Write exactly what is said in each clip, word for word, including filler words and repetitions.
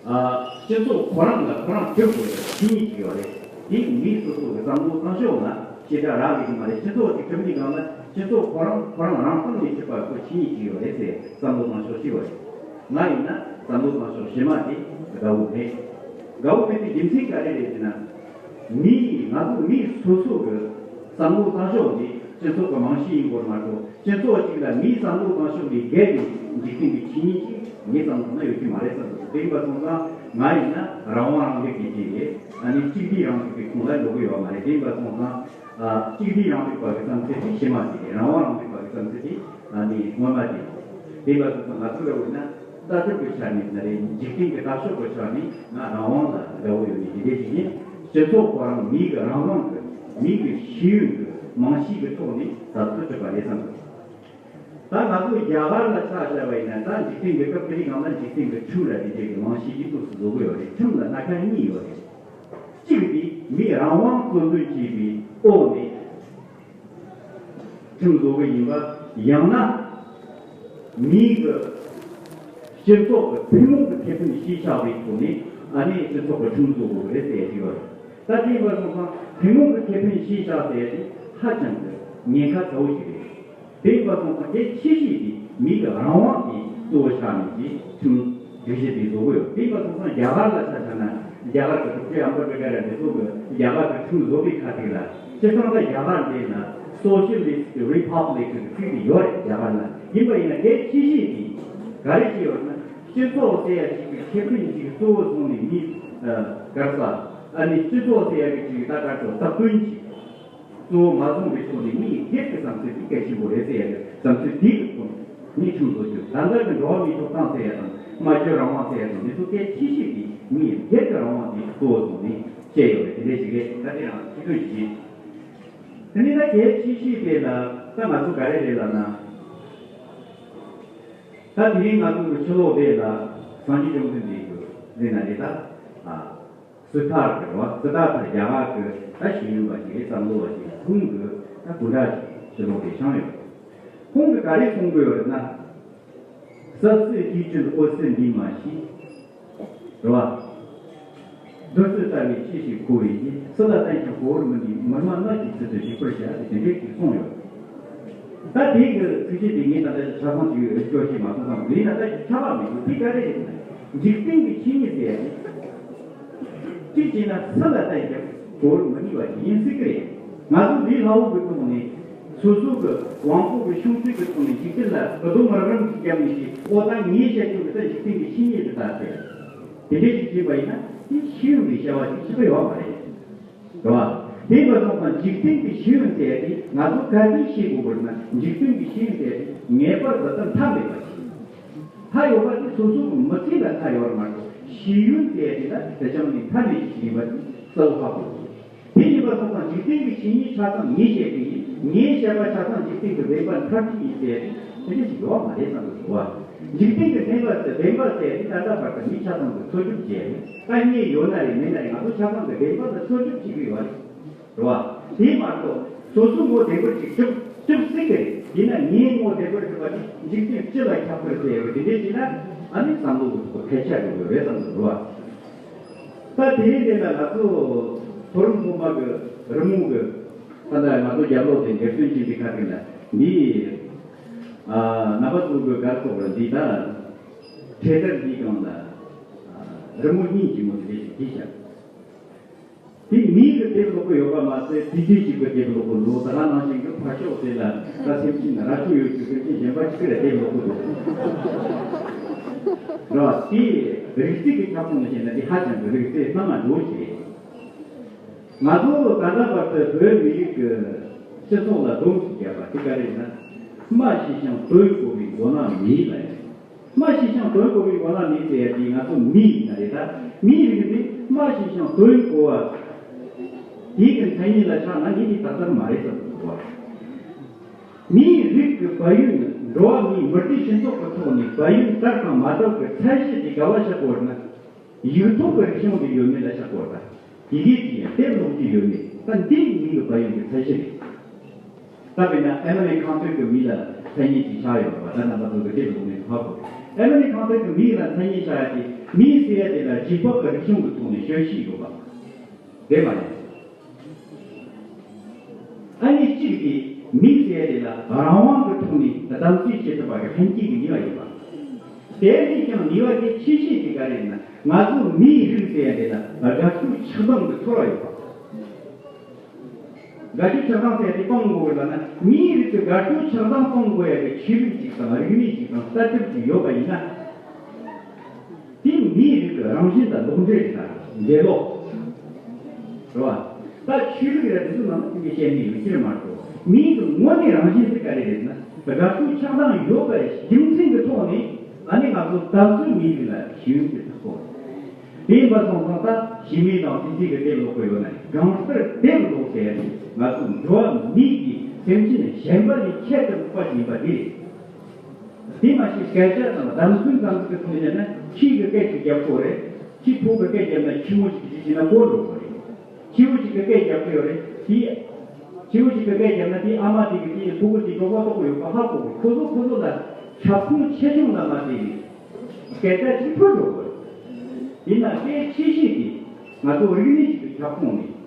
ཨ། སྤྱི་ཚོགས་ཁོ་རང་ལ་ཁོ་རང་གྲུབ་དགོས་པའི་ཆོས་ཉིད་ཅིག་ཡོད་རེད། དེ་མི་སོ་སོ་གི་བསམ་བློ་བཏང་ཕྱོགས་ལ་ཞེ་དྲག་རག་གི་ཡོད་མ་རེད། སྤྱི་ཚོགས་ཅིག་གྲུབ་དུས་སྒང་ལ་སྤྱི་ཚོགས་ཁོ་རང་ཁོ་རང་རང་སྟེང་ནས་གྲུབ་པ་ཁོ་ཆོས་ཉིད་ཅིག་ཡོད་རེད་ཟེར་བསམ་བློ་བཏང་ཕྱོགས་ཤིག་ཡོད་རེད། ང་ཡིན་ན་བསམ་བློ་བཏང་ཕྱོགས་གཞན་མ་དེ་དགའ་བོ་མེད། དགའ་བོ་མེད་པའི་རྒྱུ་མཚན་ག་རེ་རེད་ཟེར་ན། མི་ང་ཚོ་མི་སོ་སོ་གི་བསམ་བློ་བཏང་ཕྱོགས་འདི་སྤྱི་ཚོགས་ཀྱི་རྨང་གཞི་ཡིན་དགོས་མ་གཏོགས། སྤྱི་ཚོགས་གཅིག་ལ་མིའི་བསམ་བློ་བཏང་ཕྱོགས་ལས་བརྒལ་ཏེ་འཇིག་རྟེན་གྱི་ཆོས་ཉིད་ཅིག་ངའི་བསམ་བློ་ན་ཡོད་ཀྱི་མ་རེད་བསམ་འདུག་དེ་ཡིན་པ་སོང་ཙང་ང་ཡིན་ན་རང་དབང་རང་ལུགས་ཀྱི་ཅིག་རེད། ཨ་ནི་གཅིག་སྡུད་རང་ལུགས་ཀྱི་ཁོངས་ལ་འགྲོ་གི་ཡོད་མ་རེད། དེ་ཡིན་པ་སོང་ཙང་ཨ། གཅིག་སྡུད་རང་ལུགས་པ་གི་བསམ་ཚུལ་དེ་གཞི་མ་ཅིག་རེད། རང་དབང་རང་ལུགས་པ་གི་བསམ་ཚུལ་དེ་ཨ་ནི་སྔོན་མ་ཅིག་དེ་ཡིན་པ་སོང་ཙང་ང་ཚོ་ལ་འོས་ན། ལྟ་གྲུབ་ཀྱི་ཆ་ནས་ན་རེད། འཇིག་རྟེན་གྱི་ལྟ་ཕྱོགས་ཀྱི་ཆ་ནས་ང་རང་དབང་ལ་དགའ་བོ་ཡོད་ནི་དེ་འདྲ་ཞིག་ཡིན། སྤྱི་ཚོགས་ཁོ་རང་མིའི་གི་རང་དབང་གི་མིའི་གི་ཤེས་ཡོན་གྱི་རྨང་གཞི་གི་ཐོག་ནས་ད་ཚོད་ཐུབ་པ་རེད་བསམ་གི། ད་ང་ཚོ་རྒྱ་གར་ལ་ཆ་བཞག་པ་ཡིན་ན། ད་འཇིག་རྟེན་གྱི་སྐབས་དེའི་སྒང་ལ་འཇིག་རྟེན་གྱི་ཁྲིམས་ལ་དེ་འདྲའི་གི་རྨང་གཞི་གི་ཐོག་ཏུ་བཟོ་གི་ཡོད་རེད། ཁྲིམས་ལ་སྣ་ཁ་གཉིས་ཡོད་རེད། གཅིག་དེ་མིའི་རང་དབང་གཙོ་འདོན་བྱེད་པའི་འོག་ནས། ཁྲིམས་བཟོ་གི་ཡིན་པ། ཡང་ན་མིའི་གི་སྤྱི་ཚོགས་ཀྱི་ཐུན་མོང་གི་ཁེ་ཕན་གཞིར་བཞག་པའི་ཐོག་ནས་ཨ་ནི་སྤྱི་ཚོགས་ཀྱི་ཁྲིམས་བཟོ་དགོས་རེད་ཟེར་གྱི་ཡོད་རེད། ད་དེ་ཡིན་པ་སོང་ཙང་ཐུན་མོང་གི་ཁེ་ཕན་གཞིར་བཞག་ཟེར་ཡ་དེ་ཧ་ཅང་གི་ཉེན་ཁ་ཚ་བོ་ཞིག་རེད། དེ་ཡིན་པ་སོང་ཙང་གལ་ཆེ་ཤོས་དེ་མི་གི་རང་དབང་དེ་གཙོ་བོ་ཆགས་ནས་ཀྱི་ཁྲིམས་སྒྲིག་གཞི་དེ་བཟོ་དགོས་ཡོད། དེ་ཡིན་པ་སོང་ཙང་རྒྱ་གར་ལ་ཆ་བཞག་ན། རྒྱ་གར་གྱི་གྲུབ་ཆེན་ཨམ་བེ་ཌ་ཀར་དེ་ཚོ་གི་རྒྱ་གར་གྱི་ཁྲིམས་བཟོ་བའི་ཁ་ཐུག་ལ་སྤྱིར་བཏང་ད་རྒྱ་གར་འདི་ན་Socialist Republic གི་ཚིག་དེ་ཡོད་རེད། རྒྱ་གར་ལ་ཡིན་པ་ཡིན་ན་གལ་ཆེ་ཤོས་དེ་ག་རེ་བྱས་ཡོད་ན། སྤྱི་ཚོགས་ཟེར་ཡ་ཞིག་གི་ཁེ་ཕན་ཞིག་གཙོ་བོ་བཟུང་ནས་མི་གར་ས་ཨ་ནི་སྤྱི་ཚོགས་ཟེར་ཡ་གི་ཅིག་ད་གར་ས་བདག་དོན་གྱི་གཙོ་བོ་མ་བཟུང་བའི་ཐོག་ནས་མིའི་སྒེར་གྱི་བསམ་ཚུལ་དེ་གལ་ཆེན་པོ་རེད་ཟེར་ཡ་གི་བསམ་ཚུལ་དེ་གི་ཐོག་ནས་ཁྲིམས་བཟོ་རྒྱུ། ད་ལྟ་གི་འགྲོ་བ་མིའི་ཐོབ་ཐང་ཟེར་ཡ་དང་། སྨྲ་བརྗོད་རང་དབང་ཟེར་ཡ་དང་། འདི་ཚོ་གལ་ཆེ་ཤོས་དེ་མིའི་སྒེར་གྱི་རང་དབང་དེ་གཙོ་བོ་བཟུང་ནས་བཤད་ཡོད་རེད། དེ་འདྲ་ཞིག་རེད། ད་དེ་རང་ཁྱི་སྟོན་ཞིག་ཡིན། དེ་ནས་ད་གལ་ཆེ་ཤོས་དེ་ལ་ད་ང་ཚོ་ག་རེ་རེད་ལབ་ན། ད་དེ་རིང་ང་ཚོ་གི་ཕྱི་ལོགས་དེ་ལ་སངས་རྒྱས་བཅོམ་ལྡན་འདས་ཀྱི་ཟེར་ན་རེད་ད། ཨ། སི་ཐར་ཐ་རེད་བ། སི་ཐར་ཐ་རྒྱ་གར་གྱི་ད་ཤེས་ཡོན་པ་ཞིག་རེད། བསམ་བློ་བ་ཞིག་ཁོང་གི་ད་སྐུ་འདྲ་ཞིག་ཕྱི་ལོགས་དེ་བཞེངས་ཡོད། ཁོང་གིས་ག་རེ་གསུང་གི་ཡོད་རེད་ན། སྲིད་ཞིའི་སྐྱེ་བཅུད་འོད་གསལ་འདི་མ་ཤེས། རེད་བ། བདུད་རྩི་ལྟ་བུའི་ཆོས་ཤིག་གོ་བའི་རྗེས། སུ་ལ་བསྟན་ཀྱང་གོ་བར་མི་ནུས། མི་སྨྲ་ནགས་ཀྱི་ཚལ་དུ་ཞིག་པར་བྱ་ཟེར་དེ་འདྲའི་ཞིག་གསུངས་ཡོད། ད་དེ་གི་ཚིགས་བཅད་དེ་ངས་ད་ལྟ་ཆ་ཚང་ཞིག་སྐྱོར་ཞིག་མ་གསུངས་ཙང་། དེ་ཡིན་ན་ད་ཁྱབ་པ་མི་འདུག་དེ་ག་རེ་རེད་ཟེར་ན། འཇིག་རྟེན་གྱི་ཆོས་ཉིད་ཟེར་ཡ་དེ། གཅིག་བྱས་ན་སུ་ལ་བསྟན་ཀྱང་གོ་བར་མི་ནུས་པ་ཞིག་ཡིན་སྲིད་ཀྱི་རེད། ང་ཚོ་འདིའི་ལྷ་འོག་གི་ཐོག་ནས་སོ་སོ་གི་དབང་པོ་གི་ཤུགས་ཚད་ཀྱི་ཐོག་ནས་འཇིག་རྟེན་ལ་སྡུག་རུམ་རིམ་གྱིས་བརྒྱབ་ནས་ཞིག་འོ་ད་ངས་བཤད་རྒྱུ་གི་ད་འཇིག་རྟེན་གྱི་ཆོས་ཉིད་རེད་ད་ཟེར། དེ་འདྲའི་ཞིག་བྱས་པ་ཡིན་ན་དེ་ཤེས་ཡོན་གྱི་བྱ་བ་ཞིག་བྱེད་ཀྱི་ཡོད་མ་རེད། རེད་བ། དེ་ཡིན་པ་སོང་ཙང་འཇིག་རྟེན་གྱི་ཤེས་ཡོན་ཟེར་ཡ་དེ་ང་ཚོ་ག་དུས་ཤེས་དགོས་པ་རེད་ན། འཇིག་རྟེན་གྱི་ཤེས་ཡོན་ཟེར་ཡ་དེ་ངེས་པར་དུ་ད་མཐའ་མེད་པ་ཞིག་མཐའ་ཡོད་པ་དེ་སོ་སོ་གི་མི་ཚེ་ལ་མཐའ་ཡོད་རེད་མ་གཏོགས། ཤེས་ཡོན་ཟེར་ཡ་དེ་ལ་དེ་ཅང་ནས་མཐའ་མེད་ཅིག་ཡིན་པ་དེ་གསལ་པོ་ཧ་གོ་དགོས། དེ་ཡིན་པ་སོང་ཙང་འཇིག་རྟེན་གྱི་ཆོས་ཉིད་ཆ་ཚང་ངས་བཤད་ཀྱི་ཡིན། ངས་བཤད་པ་ཆ་ཚང་འཇིག་རྟེན་གྱི་བདེན་པ་མཐར་ཐུག་ཡིན་ཟེར་ཡ་དེ་དེ་འདྲ་ཞིག་ཡོད་མ་རེད་བསམ་གྱི་འདུག་བ། འཇིག་རྟེན་གྱི་བདེན་པ་ཟེར་བདེན་པ་ཟེར་ཡ་དེ་ད་ལྟ་བར་དུ་མི་ཆ་ཚང་གིས་འཚོལ་སྒྲུབ་བྱས་ཡིན། དཀའ་ངལ་ཡོད་ན་རེད་མེད་ན་རེད། ང་ཚོ་ཆ་ཚང་གིས་བདེན་པ་ལ་འཚོལ་སྒྲུབ་བྱེད་ཀྱི་ཡོད་རེད། རེད་བ། དེ་མ་གཏོགས་སོ་སོ་ངོ་བདེན་པར་ཅིག་གྲུབ་གྲུབ་སྲིད་ཀྱི་རེད། ཡིན་ན་ངའི་ངོ་བདེན་པར་གྲུབ་པ་དེ་འཇིག་རྟེན་སྤྱི་ལ་ཁྱབ་པར་ཟེར་ཡོད་དེ་འདྲས་བྱས་ན། ཨ་ནི་བསམ་བློ་གི་ཐོག་ཕལ་ཆེར་འགྲོ་གི་རེད་བསམ་གི་འདུག་བ། ད་དེ་རིང་འདི་ན་ང་ཚོ་མཐོ་རིམ་སློབ་མ་གི་རི་མོ་གི་ད་ལྟ་ང་ཚོ་རྒྱབ་ལོགས་དེ་འགེབས་སྟོན་བྱེད་པའི་ཁ་ཐུག་ལ་འདི། ཨ། རྣམ་པ་ཚོ་གི་དགའ་ཚོར་བ་འདི་ད་འཕྲེད་དར་འདིའི་སྒང་ལ་རི་མོ་གཉིས་ཀྱི་མོ་དེ་འདྲས་ཞིག་བྲིས་བཞག་དེ་མིའི་གི་དེབ་ཀློག་གི་ཡོད་པ་མ་ཟད། དུས་རྒྱུན་ཞིག་གི་དེབ་ཀློག་གི་འདུག་ད་ག་ནང་བཞིན་གྱི་ཕར་ཕྱོགས་དེ་ལ་ད་སེམས་ཅན་ར་ཅོ་ཡོད་རྒྱུ་སེམས་ཅན་གཞན་པ་ཞིག་གི་ལ་དེབ་ཀློག་གི་འདུག་རེད་བ། དེ་རིག་རྩལ་གྱི་ཁྱབ་ཁོངས་ནས་བཤད་ན་དེ་ཧ་ཅང་གི་རིག་རྩལ་སྣང་བ་འགྲོ་ཞིག་རེད། ང་ཚོ་ད་ལྟ་བར་དུ་བོད་མི་རིགས་ཀྱི་སྤྱི་ཚོགས་ལ་སྡོམ་ཞིག་བརྒྱབ་པ་དེ་ག་རེ་ཡིན་ན། སྨྲ་ཤེས་ཤིང་དོན་གོ་བའི་མགོ་ནག་མེད་ལ་ཡིན། སྨྲ་ཤེས་ཤིང་དོན་གོ་བའི་མགོ་ནག་མེད་ཟེར་ཡ་དེ་ང་ཚོ་མིའི་རིགས་ན་རེད་ད། མིའི་རིགས་འདི་སྨྲ་ཤེས་ཤིང་དོན་གོ་བ་དེ་གི་མཚན་ཉིད་ལ་ཆགས་ན་ངས་འདི་ད་ལྟར་མ་རེད་བསམ་གྱི་འདུག་བ། མིའི་རིགས་ཀྱི་བལ་ཡུལ་ནི་འགྲོ་བ་མིའི་མུ་སྟེགས་སྤྱི་ཚོགས་ཀྱི་ཐོག་ནས་བལ་ཡུལ་དར་དང་མ་དར་གྱི་ཚད་གཞི་དེ་ག་བ་བཞག་དགོས་ན། ཡིག་ཐོག་གི་རིག་གཞུང་དེ་ཡོད་མེད་ལ་བཞག་དགོས་ད། ཡི་གེ་དེ་ཡང་དེབ་ཀློག་རྒྱུ་ཡོད་མེད། ད་འདི་མིའི་བལ་ཡུལ་གྱི་ཚད་གཞི་རེད། ད་དཔེར་ན་ཨེ་མ་ལི་ཁང་ཐོག་གི་མི་ལ་མཚན་ཉིད་ཅིག་ཆགས་ཡོད་པ་ད་རྣམ་པ་ཚོ་གི་དེབ་ཀློག་ནས་ཧ་གོ། ཨ་ནི་གང་ལྟར་གྱི་མིང་ལ་མཚན་ཉིད་བྱ་ཡ་དེ་མིང་ཟེར་ཡ་དེ་ལ་རིགས་པ་གི་རིག་གཞུང་གི་ཐོག་ནས་དཔྱོད་ཤེས་ཡོད་པ་རེད་མ་རེད། ཨ་ནི་གཅིག་དེ་མིང་ཟེར་ཡ་དེ་ལ་རང་དབང་གི་ཐོག་ནས་གདམ་གསེས་བྱེད་ཐུབ་པ་གི་ལྷན་སྐྱེས་ཀྱི་ནུས་པ་ཡོད་པ། དེ་ལས་ཀྱང་ནུས་པ་དེ་ཆེ་ཤོས་དེ་ག་རེ་ཡིན་ན། ང་ཚོ་མིའི་རིགས་ཟེར་ཡ་དེ་ལ་དགའ་སྐྱོ་ཆགས་སྡང་གི་ཚོར་བ་ཡོད་པ། དགའ་སྐྱོ་ཆགས་སྡང་ཟེར་ཡ་དེ་སྤང་དགོས་ལ་ན། མིའི་རིགས་ཀྱི་དགའ་སྐྱོ་ཆགས་སྡང་སྤང་དགོས་ཡ་གི་ཆོས་ལུགས་ཅིག་དང་རིག་གནས་ཅིག་དང་ལྟ་གྲུབ་ཅིག་ཡོད་པ་ཡིན་ན། དེ་མིའི་རིགས་ཀྱི་རང་བཞིན་དང་ལོག་འདྲེས་དང་འདྲེས་ལོག་རེད་བ། ད་ཆོས་ལུགས་ར་དེ་ཚོ་ནང་དེ་འདྲ་བཤད་ནི་ཡོད་ཀྱི་རེད་མ་གཏོགས། མིའི་གི་དངོས་གནས་རང་བཞིན་དེ་ག་རེ་རེད་ན། དགའ་སྐྱོ་ཆགས་སྡང་ཡོད་པའི་རྒྱུ་མཚན་གྱི་ཐོག་ནས་ཨ་ནི་ང་ཚོ་ད་གཟོད་མིའི་རིགས་ལ་ཤེས་ཡོན་དེ་ཐོབ་དགོས། དེ་ཡིན་པ་སོང་ཙང་ད་ཞི་མི་དང་ཏི་ཏི་གི་དེབ་ཀློག་གི་ཡོད་ན། གང་ལྟར་དེབ་ཀློག་ཟེར་ཡ་དེ་ང་ཚོ་འགྲོ་བ་མིའི་གི་སེམས་ཅན་གཞན་པ་ལས་ཁྱད་དུ་འཕགས་པ་ཞིག་ཡིན་པ་དེ་རེད། དེ་མ་ཞིག་སྐད་ཆ་དང་གདམས་ངག་ཙམ་ཞིག་གི་ཐོག་ནས་ན། ཁྱི་གི་སྐད་ཅིག་རྒྱབ་དགོས་རེད། ཁྱི་ཕྲུག་གི་སྐད་རྒྱབ་ན་ཁྱི་མོ་ཞིག་གིས་ཅི་བྱེད་ན་གོ་འགྲོ་དགོས་རེད། ཁྱི་བོ་ཞིག་གི་སྐད་རྒྱབ་ཀྱི་ཡོད་རེད། དེ་ཁྱི་བོ་ཞིག་གི་སྐད་རྒྱབ་ན་དེའི་ཨ་མ་དེ་གིས་དེའི་ཕྲུ་གུ་དེ་གྲོད་ཁོག་ལྟོགས་ཀྱི་ཡོད་པ་ཧ་གོ་གི། ཁོ་ཚོ་ཁོ་ཚོ་ལ་ཁྱབ་ཁོངས་ཆེ་ཆུང་ལ་མ་བལྟས་ནས་སྐད་ཆ་ཅིག་ཕུལ་འགྲོ་དགོས་རེད། ཡིན་ན་སྐད་ཆེ་ཤོས་དེ་ང་ཚོ་རིག་གནས་ཤིག་གི་ཁྱབ་ཁོངས་ནས་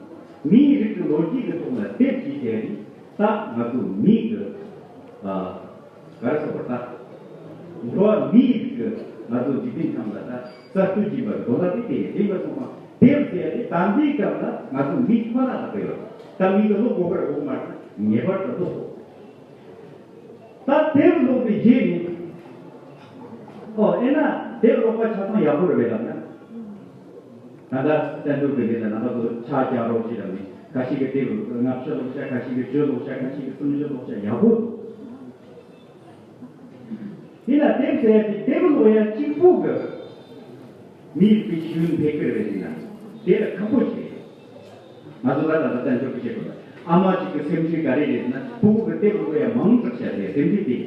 མིའི་རིགས་ཀྱི་ལོ་རྒྱུས་ཀྱི་ཐོག་ལ་དེབ་ཅིག་བྱས་ནས། ད་ང་ཚོ་མིའི་གི་ཨ། ག་རེ་ཟེར་བ་ད། འགྲོ་བ་མིའི་རིགས་ཀྱི་ང་ཚོ་འཇིག་རྟེན་ཁམས་ལ་ད་གསར་གཏོད་བྱེད་པར་དོ་ལ་དེ་དེ་དེ་འདྲ་སོང་ཙང་དེབ་ཟེར་ཡ་དེ་ད་ལྟའི་སྐབས་ལ་ང་ཚོ་མི་ཁོ་ན་ལ་དཔེ་ཡོད། ད་མི་གི་ལོ་དགུ་པར་དགུ་མར་ངེས་པར་དུ་ལོ་དགུ། ད་དེབ་ཀློག་པའི་རྗེས་ནས། ཨོ་ཨེ་ན་དེབ་ཀློག་པ་ཆ་ཚང་ཡག་པོ་རེད་པས་ལབ་ན། ད་ལྟ་བཙན་བྱོལ་གི་ལས་ལ་རྣམ་པ་ཚོ་ཆ་རྒྱག་རོགས་བྱེད་ལབ་ནས་ཁ་ཤས་ཀྱི་དེབ་ལྔ་བཅུ་ཀློག་ཤག་ཁ་ཤས་ཀྱི་བཅུ་ཀློག་ཤག་ཁ་ཤས་ཀྱི་སུམ་ཅུ་ཀློག་ཤག་ཡག་པོ་འདུག་དེ་ལ་དེབ་ཟེར་ཡ་དེ་དེབ་ཀློག་ཡ་གཅིག་པོ་གི་མིའི་རིགས་ཀྱི་ཤེས་ཡོན་འཕེལ་གི་རེད་ཟེར་ན་དེ་ལ་ཁག་པོ་ཞིག་རེད། ང་ཚོ་ད་ལྟ་ད་ལྟ་འཇོག་གི་བྱེད་དགོས། ཨ་མ་གཅིག་གི་སེམས་ཁྲལ་ག་རེ་རེད་ཟེར་ན་ཕྲུ་གུ་གི་དེབ་ཀློག་ཡ་མང་དྲགས་ཤག་དེ་སེམས་ཁྲལ་དེ།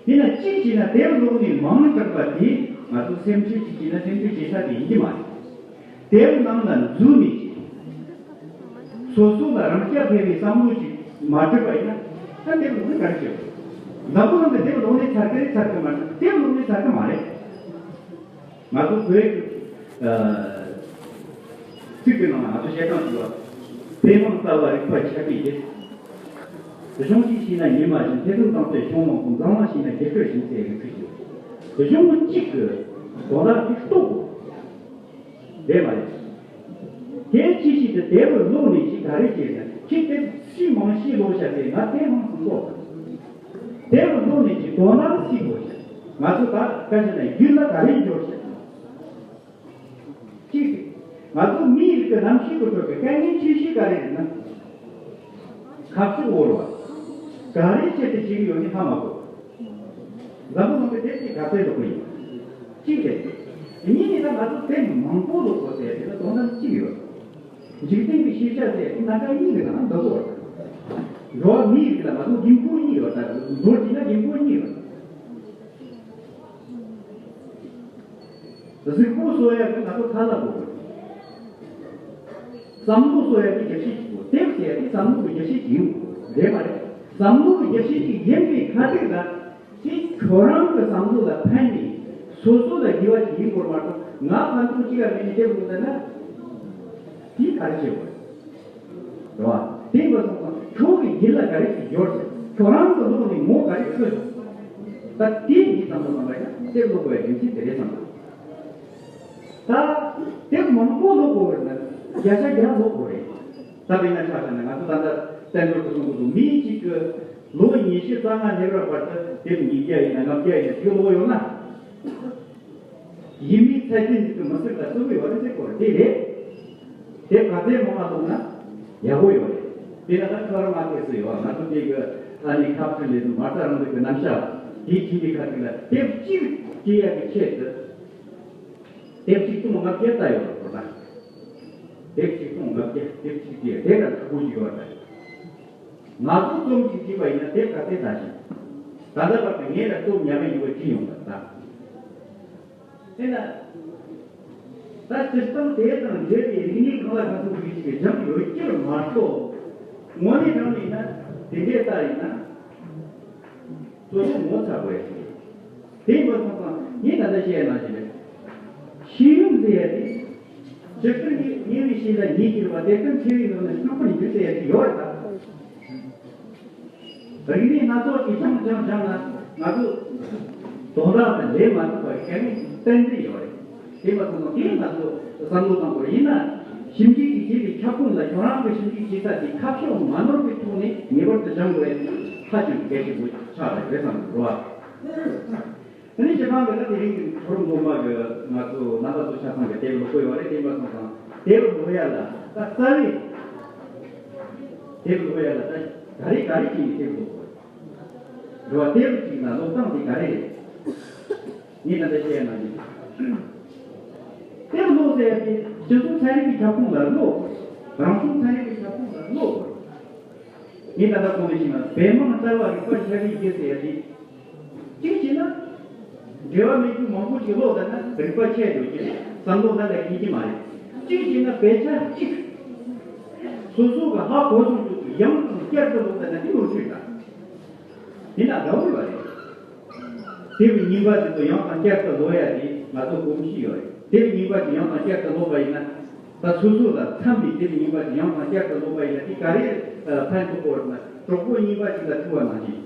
དེ་ན་གཅིག་བྱས་ན་དེབ་ཀློག་ནས་མང་དྲགས་པ་དེ་ང་ཚོ་སེམས་ཁྲལ་གཅིག་བྱས་ན་སེམས་ཁྲལ་བྱེད་ས་དེ་ཡིན་གྱི་མ་རེད། དེབ་ནང་ལ་འཛུལ་ནས་ཀྱི། སོ་སོ་ལ་རང་རྐྱ་འཕེར་བའི་བསམ་བློ་ཅིག་མ་གྲུབ་པ་ཡིན་ན། ད་དེབ་ཀློག་ནས་ག་རེ་བྱེད་དགོས། འཛམ་བུ་གླིང་གི་དེབ་ཀློག་ནས་ཚར་གི་རེད་ཚར་གི་མ་རེད། དེབ་ཀློག་ནས་ཚར་གི་མ་རེད། ང་ཚོ་བོད་ཀྱི་ཚིག་གི་ནང་ལ་ང་ཚོ་བཤད་སྟངས་ཞིག་ཡོད། དཔེ་མང་ལྟ་བ་རིག་པ་ཁྱབ་པའི་རྒྱལ། གཞུང་གཅིག་ཤེས་ན་ཉི་མ་བཞིན། ཐེ་ཚོམ་དང་བཅས་གཞུང་མང་པོ། མཛངས་མ་ཤེས་ན་རྒྱལ་ཁབ་བཞིན་ཟེར་བའི་ཚིག་ཡོད། གཞུང་གཅིག་གི་དོན་དག་དེ་རྟོགས་དགོས། རེད་མ་རེད། དེ་ཅི་ཞིག་ཏུ་དེ་བུ་ལུགས་ནས་ཅི་ག་རེ་བྱས་ན་ཁྱི་དེ་སུས་མང་ཤེས་ལོ་བྱ་ཟེར་ང་དེ་མང་སུ་ལོ། དེ་བུ་ལུགས་ནས་ཅི་དོ་སྣང་སྲིད་དགོས་ཤག་ང་ཚོ་ད་བཀའ་བཞིན་ན་རྒྱུད་ལ་ག་རེ་འབྱོར་ཤག་གཅིག་རེད། ང་ཚོ་མིའི་རིགས་ཀྱི་རྣམ་ཤེས་ཀྱི་ཁྲོད་ཀྱི་དཀའ་ངལ་ཆེ་ཤོས་ག་རེ་རེད་ན། ཁ་ཕྱོགས་འོར་བ། ག་རེ་བྱས་ཏེ་བྱེད་ཀྱི་ཡོད་ནི་ཧ་མ་གོ། འཛམ་བུ་གླིང་གི་དེབ་ཀྱི་ག་ཚད་ལོག་གི་ཡོད། གཅིག་རེད། གཉིས་ནི་ད་ང་ཚོ་དེབ་མང་པོ་ཀློག་དགོས་ཟེར་དེ་ལ་དོ་སྣང་གཅིག་ཡོད། འཇིག་རྟེན་གྱི་ཤེས་བྱ་ཟེར་དེ་སྣ་ཁ་གཉིས་ཀྱི་ནང་འདུ་གོ། འགྲོ་བ་མིའི་རིགས་ལ་ང་ཚོ་འགན་ཁུར་གཉིས་ཡོད། ད་མདོར་བསྡུས་ན་འགན་ཁུར་གཉིས་ཡོད། གཟུགས་པོ་གསོ་ཡག་གི་ང་ཚོ་ཁ་ལག་དགོས། བསམ་བློ་གསོ་ཡག་གི་རྒྱབ་བཤད་ཅིག་དགོས། དེབ་ཟེར་ཡག་གི་བསམ་བློ་གི་རྒྱབ་བཤད་ཅིག་ཡིན་དགོས་རེད་མ་རེད། བསམ་བློ་གི་རྒྱབ་བཤད་ཅིག་ཡིན་པའི་ཁ་ཐུག་ལ་དེ་ཁྱོད་རང་གི་བསམ་བློ་ལ་ཕན་ནས་སོ་སོ་ལ་དགེ་བ་ཅིག་ཡིན་དགོས་མ་གཏོགས་ང་ཕན་ཐོགས་ཅི་ག་མེད་ནས་དེབ་ཀློག་བསྡད་ན་དེ་ག་རེ་བྱེད་དགོས། རེད་བ། དེ་ཡིན་པ་སོང་ཙང་ཁྱོད་ཀྱི་ཡིད་ལ་ག་རེ་ཞིག་འབྱོར་ཟེར། ཁྱོད་རང་གི་བློ་ནས་ངོ་ག་རེ་འཕྲོད་ཟེར། ད་དེ་ཡིན་བསམ་བློ་བཏང་བ་ཡིན་ན་དེབ་ཀློག་དགོས་ཡ་རྒྱུ་མཚན་དེ་རེད་བསམ་གི། ད་དེབ་མང་པོ་ཀློག་དགོས་པ་ཡིན་ན་བརྒྱ་ཆ་བརྒྱ་ཀློག་དགོས་རེད། ད་དཔེར་ན་ཆ་བཞག་ན་ང་ཚོ་ད་ལྟ་བཙན་བྱོལ་དུ་གསུང་གི་འདུག་མི་གཅིག་གིས་ལོ་ཉི་ཤུ་རྩ་ལྔ་སླེབས་རག་བར་དུ་དེབ་ཉིས་བརྒྱ་ཡིན་ན་ལྔ་བརྒྱ་ཡིན་ན་ཞིག་ཀློག་ཡོང་ན། ཡིན་མིན་ཚད་ལྡན་ཅིག་གི་མི་སེར་ལ་བརྩི་གི་ཡོད་རེད་ཟེར་གོ་རེད། དེ་རེད། དེབ་ག་ཚད་མང་བ་བླུགས་ན་ཡག་པོ་ཡོད་རེད། དེ་ན་ད་ཁྱོད་རང་མ་ཁེལ་སུ་ཡོད། ང་ཚོ་དེ་གི་ཨ་ནི་ཁ་བྲལ་ལས་དུ་མ་རྩ་རང་ལུགས་ཀྱི་རྣམ་གཞག་དེའི་ཁྱིམ་གྱི་ཁ་ཐུག་ལ་དེབ་གཅིག་སྐྱེལ་ཡག་གི་ཆེད་དུ་དེབ་གཅིག་སྟོང་ལྔ་བརྒྱ་ལྟ་ཡོད་རེད་པ། དེབ་གཅིག་སྟོང་ལྔ་བརྒྱ་དེབ་གཅིག་སྐྱེལ་དེ་ལ་ཁག་པོ་ཞིག་ཡོད་རེད། ང་ཚོ་རྩོམ་གཅིག་བྲིས་པ་ཡིན་ན་དེབ་ག་ཚད་ལྟ་ཞིག་ད་ལྟ་བར་དུ་ངས་ལ་སྟོབས་ཉམས་མེད་ཡོད་པ་བྲིས་ཡོང་བ་ད། དེ་ན། ད་སྤྱིར་བཏང་དེ་དང་འབྲེལ་བའི་རིག་གནས་གང་ལ་གང་འཚམ་ཞིག་ཅིག་སྦྱངས་ཡོད་ཀྱི་རེད་མ་གཏོགས། དངོས་གནས་དྲང་གནས་ཡིན་ན་དེ་འདྲའི་ལྟ་ཡིན་ན། སོ་སོ་ངོ་ཚ་དགོས་ཡ་ཞིག་རེད། དེ་ཡིན་པ་སོང་ཙང་ ངས་ད་ལྟ་བཤད་ནང་བཞིན་རེད། ཤེས་ཡོན་ཟེར་ཡ་དེ། ཇི་ལྟར་ཉེ་བའི་ཤེས་ལ་ཉེ་གྱུར་པ་དེ་ལྟར་ཕྱི་བའི་ནང་ནས་རྟོགས་པར་འགྱུར་ཟེར་ཡ་དེ་ཡོད་རེད་ད། རིག་གནས་སྣ་ཚོགས་ཀྱིས་སྦྱངས་སྦྱངས་སྦྱངས་ན་ང་ཚོ་དོན་དག་དང་ལས་མ་ཐུབ་པ་གལ་ཏེ་ཏན་ཏན་ཡོད་རེད། དེ་མ་སོང་ན་དེ་ང་ཚོ་བསམ་བློ་བཏང་དགོས་ཡིན་ན། ཞིབ་འཇུག་གི་བྱེད་པའི་ཁྱབ་ཁོངས་ལ་ཁྱོད་རང་གི་ཞིབ་འཇུག་བྱེད་ས་དེ་ཁ་ཕྱོགས་མ་ནོར་བའི་ཐོག་ནས་ངེས་པར་དུ་སྦྱང་དགོས་ཡ་དེ་ཧ་ཅང་གལ་ཆེན་པོ་ཆགས་རེད་བསམ་གི་འདུག་བ། དེ་ནས་སྤྱིར་བཏང་གི་ད་དེ་རིང་གི་མཐོ་རིམ་སློབ་མ་གི་ང་ཚོ་རྣམ་པ་ཚོ་ཆ་ཚང་གི་དེབ་ཀློག་དགོས་ཡོད་རེད། དེ་འདྲ་སོང་ཙང་དེབ་ཀློག་ཡ་ལ་ད་རྩ་བའི་དེབ་ཀློག་ཡ་ལ་ད་ག་རེ་ག་རེ་བྱས་ནས་དེབ་ཀློག་དགོས་རེད་བ། དེབ་ཅིག་ལ་ཀློག་སྟངས་དེ་ག་རེ་རེད། ངས་ད་ལྟ་བཤད་ཡ་ནང་བཞིན་དེབ་ཀློག་ཟེར་ཡ་དེ་སྤྱི་ཚོགས་ཚན་རིག་གི་ཁྱབ་ཁོངས་ལ་ཀློག་དགོས་རེད། རང་བྱུང་ཚན་རིག་གི་ཁྱབ་ཁོངས་ལ་ཀློག་དགོས་རེད། ངས་ད་ལྟ་གོང་ནས་བཤད་ན་བོད་དམངས་རྩ་བ་རིག་པ་ཤར་བའི་རྒྱུ་ཟེར་ཡ་དེ། གཅིག་བྱས་ན། འབྲེལ་བ་མེད་རྒྱུ་མང་པོ་ཞིག་ཀློག་ད་ན་རིག་པ་ཆད་འགྲོ་རྒྱུ་རེད། བསམ་བློ་ལྷ་ལ་འཁེལ་གྱི་མ་རེད། གཅིག་བྱས་ན་དཔེ་ཆ་གཅིག་སོ་སོ་གི་ཧ་གོ་སོང་རྒྱུ་ཡང་དང་བསྐྱར་དུ་ཀློག་ད་ན་དེ་ནོར་འཁྲུལ་དང་། དེ་ན་དགའ་བོ་ཡོད་རེད། དེབ་རྙིང་པ་དེ་ཚོ་ཡང་དང་བསྐྱར་དུ་ཀློག་ཡ་དེ་ང་ཚོ་གོམས་གཤིས་ཡོད་རེད། དེབ་རྙིང་པ་དེ་ཡང་དང་བསྐྱར་དུ་ཀློག་པ་ཡིན་ན། ད་སོ་སོ་ལ་འཚམ་པའི་དེབ་རྙིང་པ་དེ་ཡང་དང་བསྐྱར་དུ་ཀློག་པ་ཡིན་ན་དེ་ག་རེ་ཕན་ཐོགས་པ་ཡོད་ན། གྲོགས་པོ་རྙིང་པ་ཞིག་ལ་ཐུག་པ་ནང་བཞིན།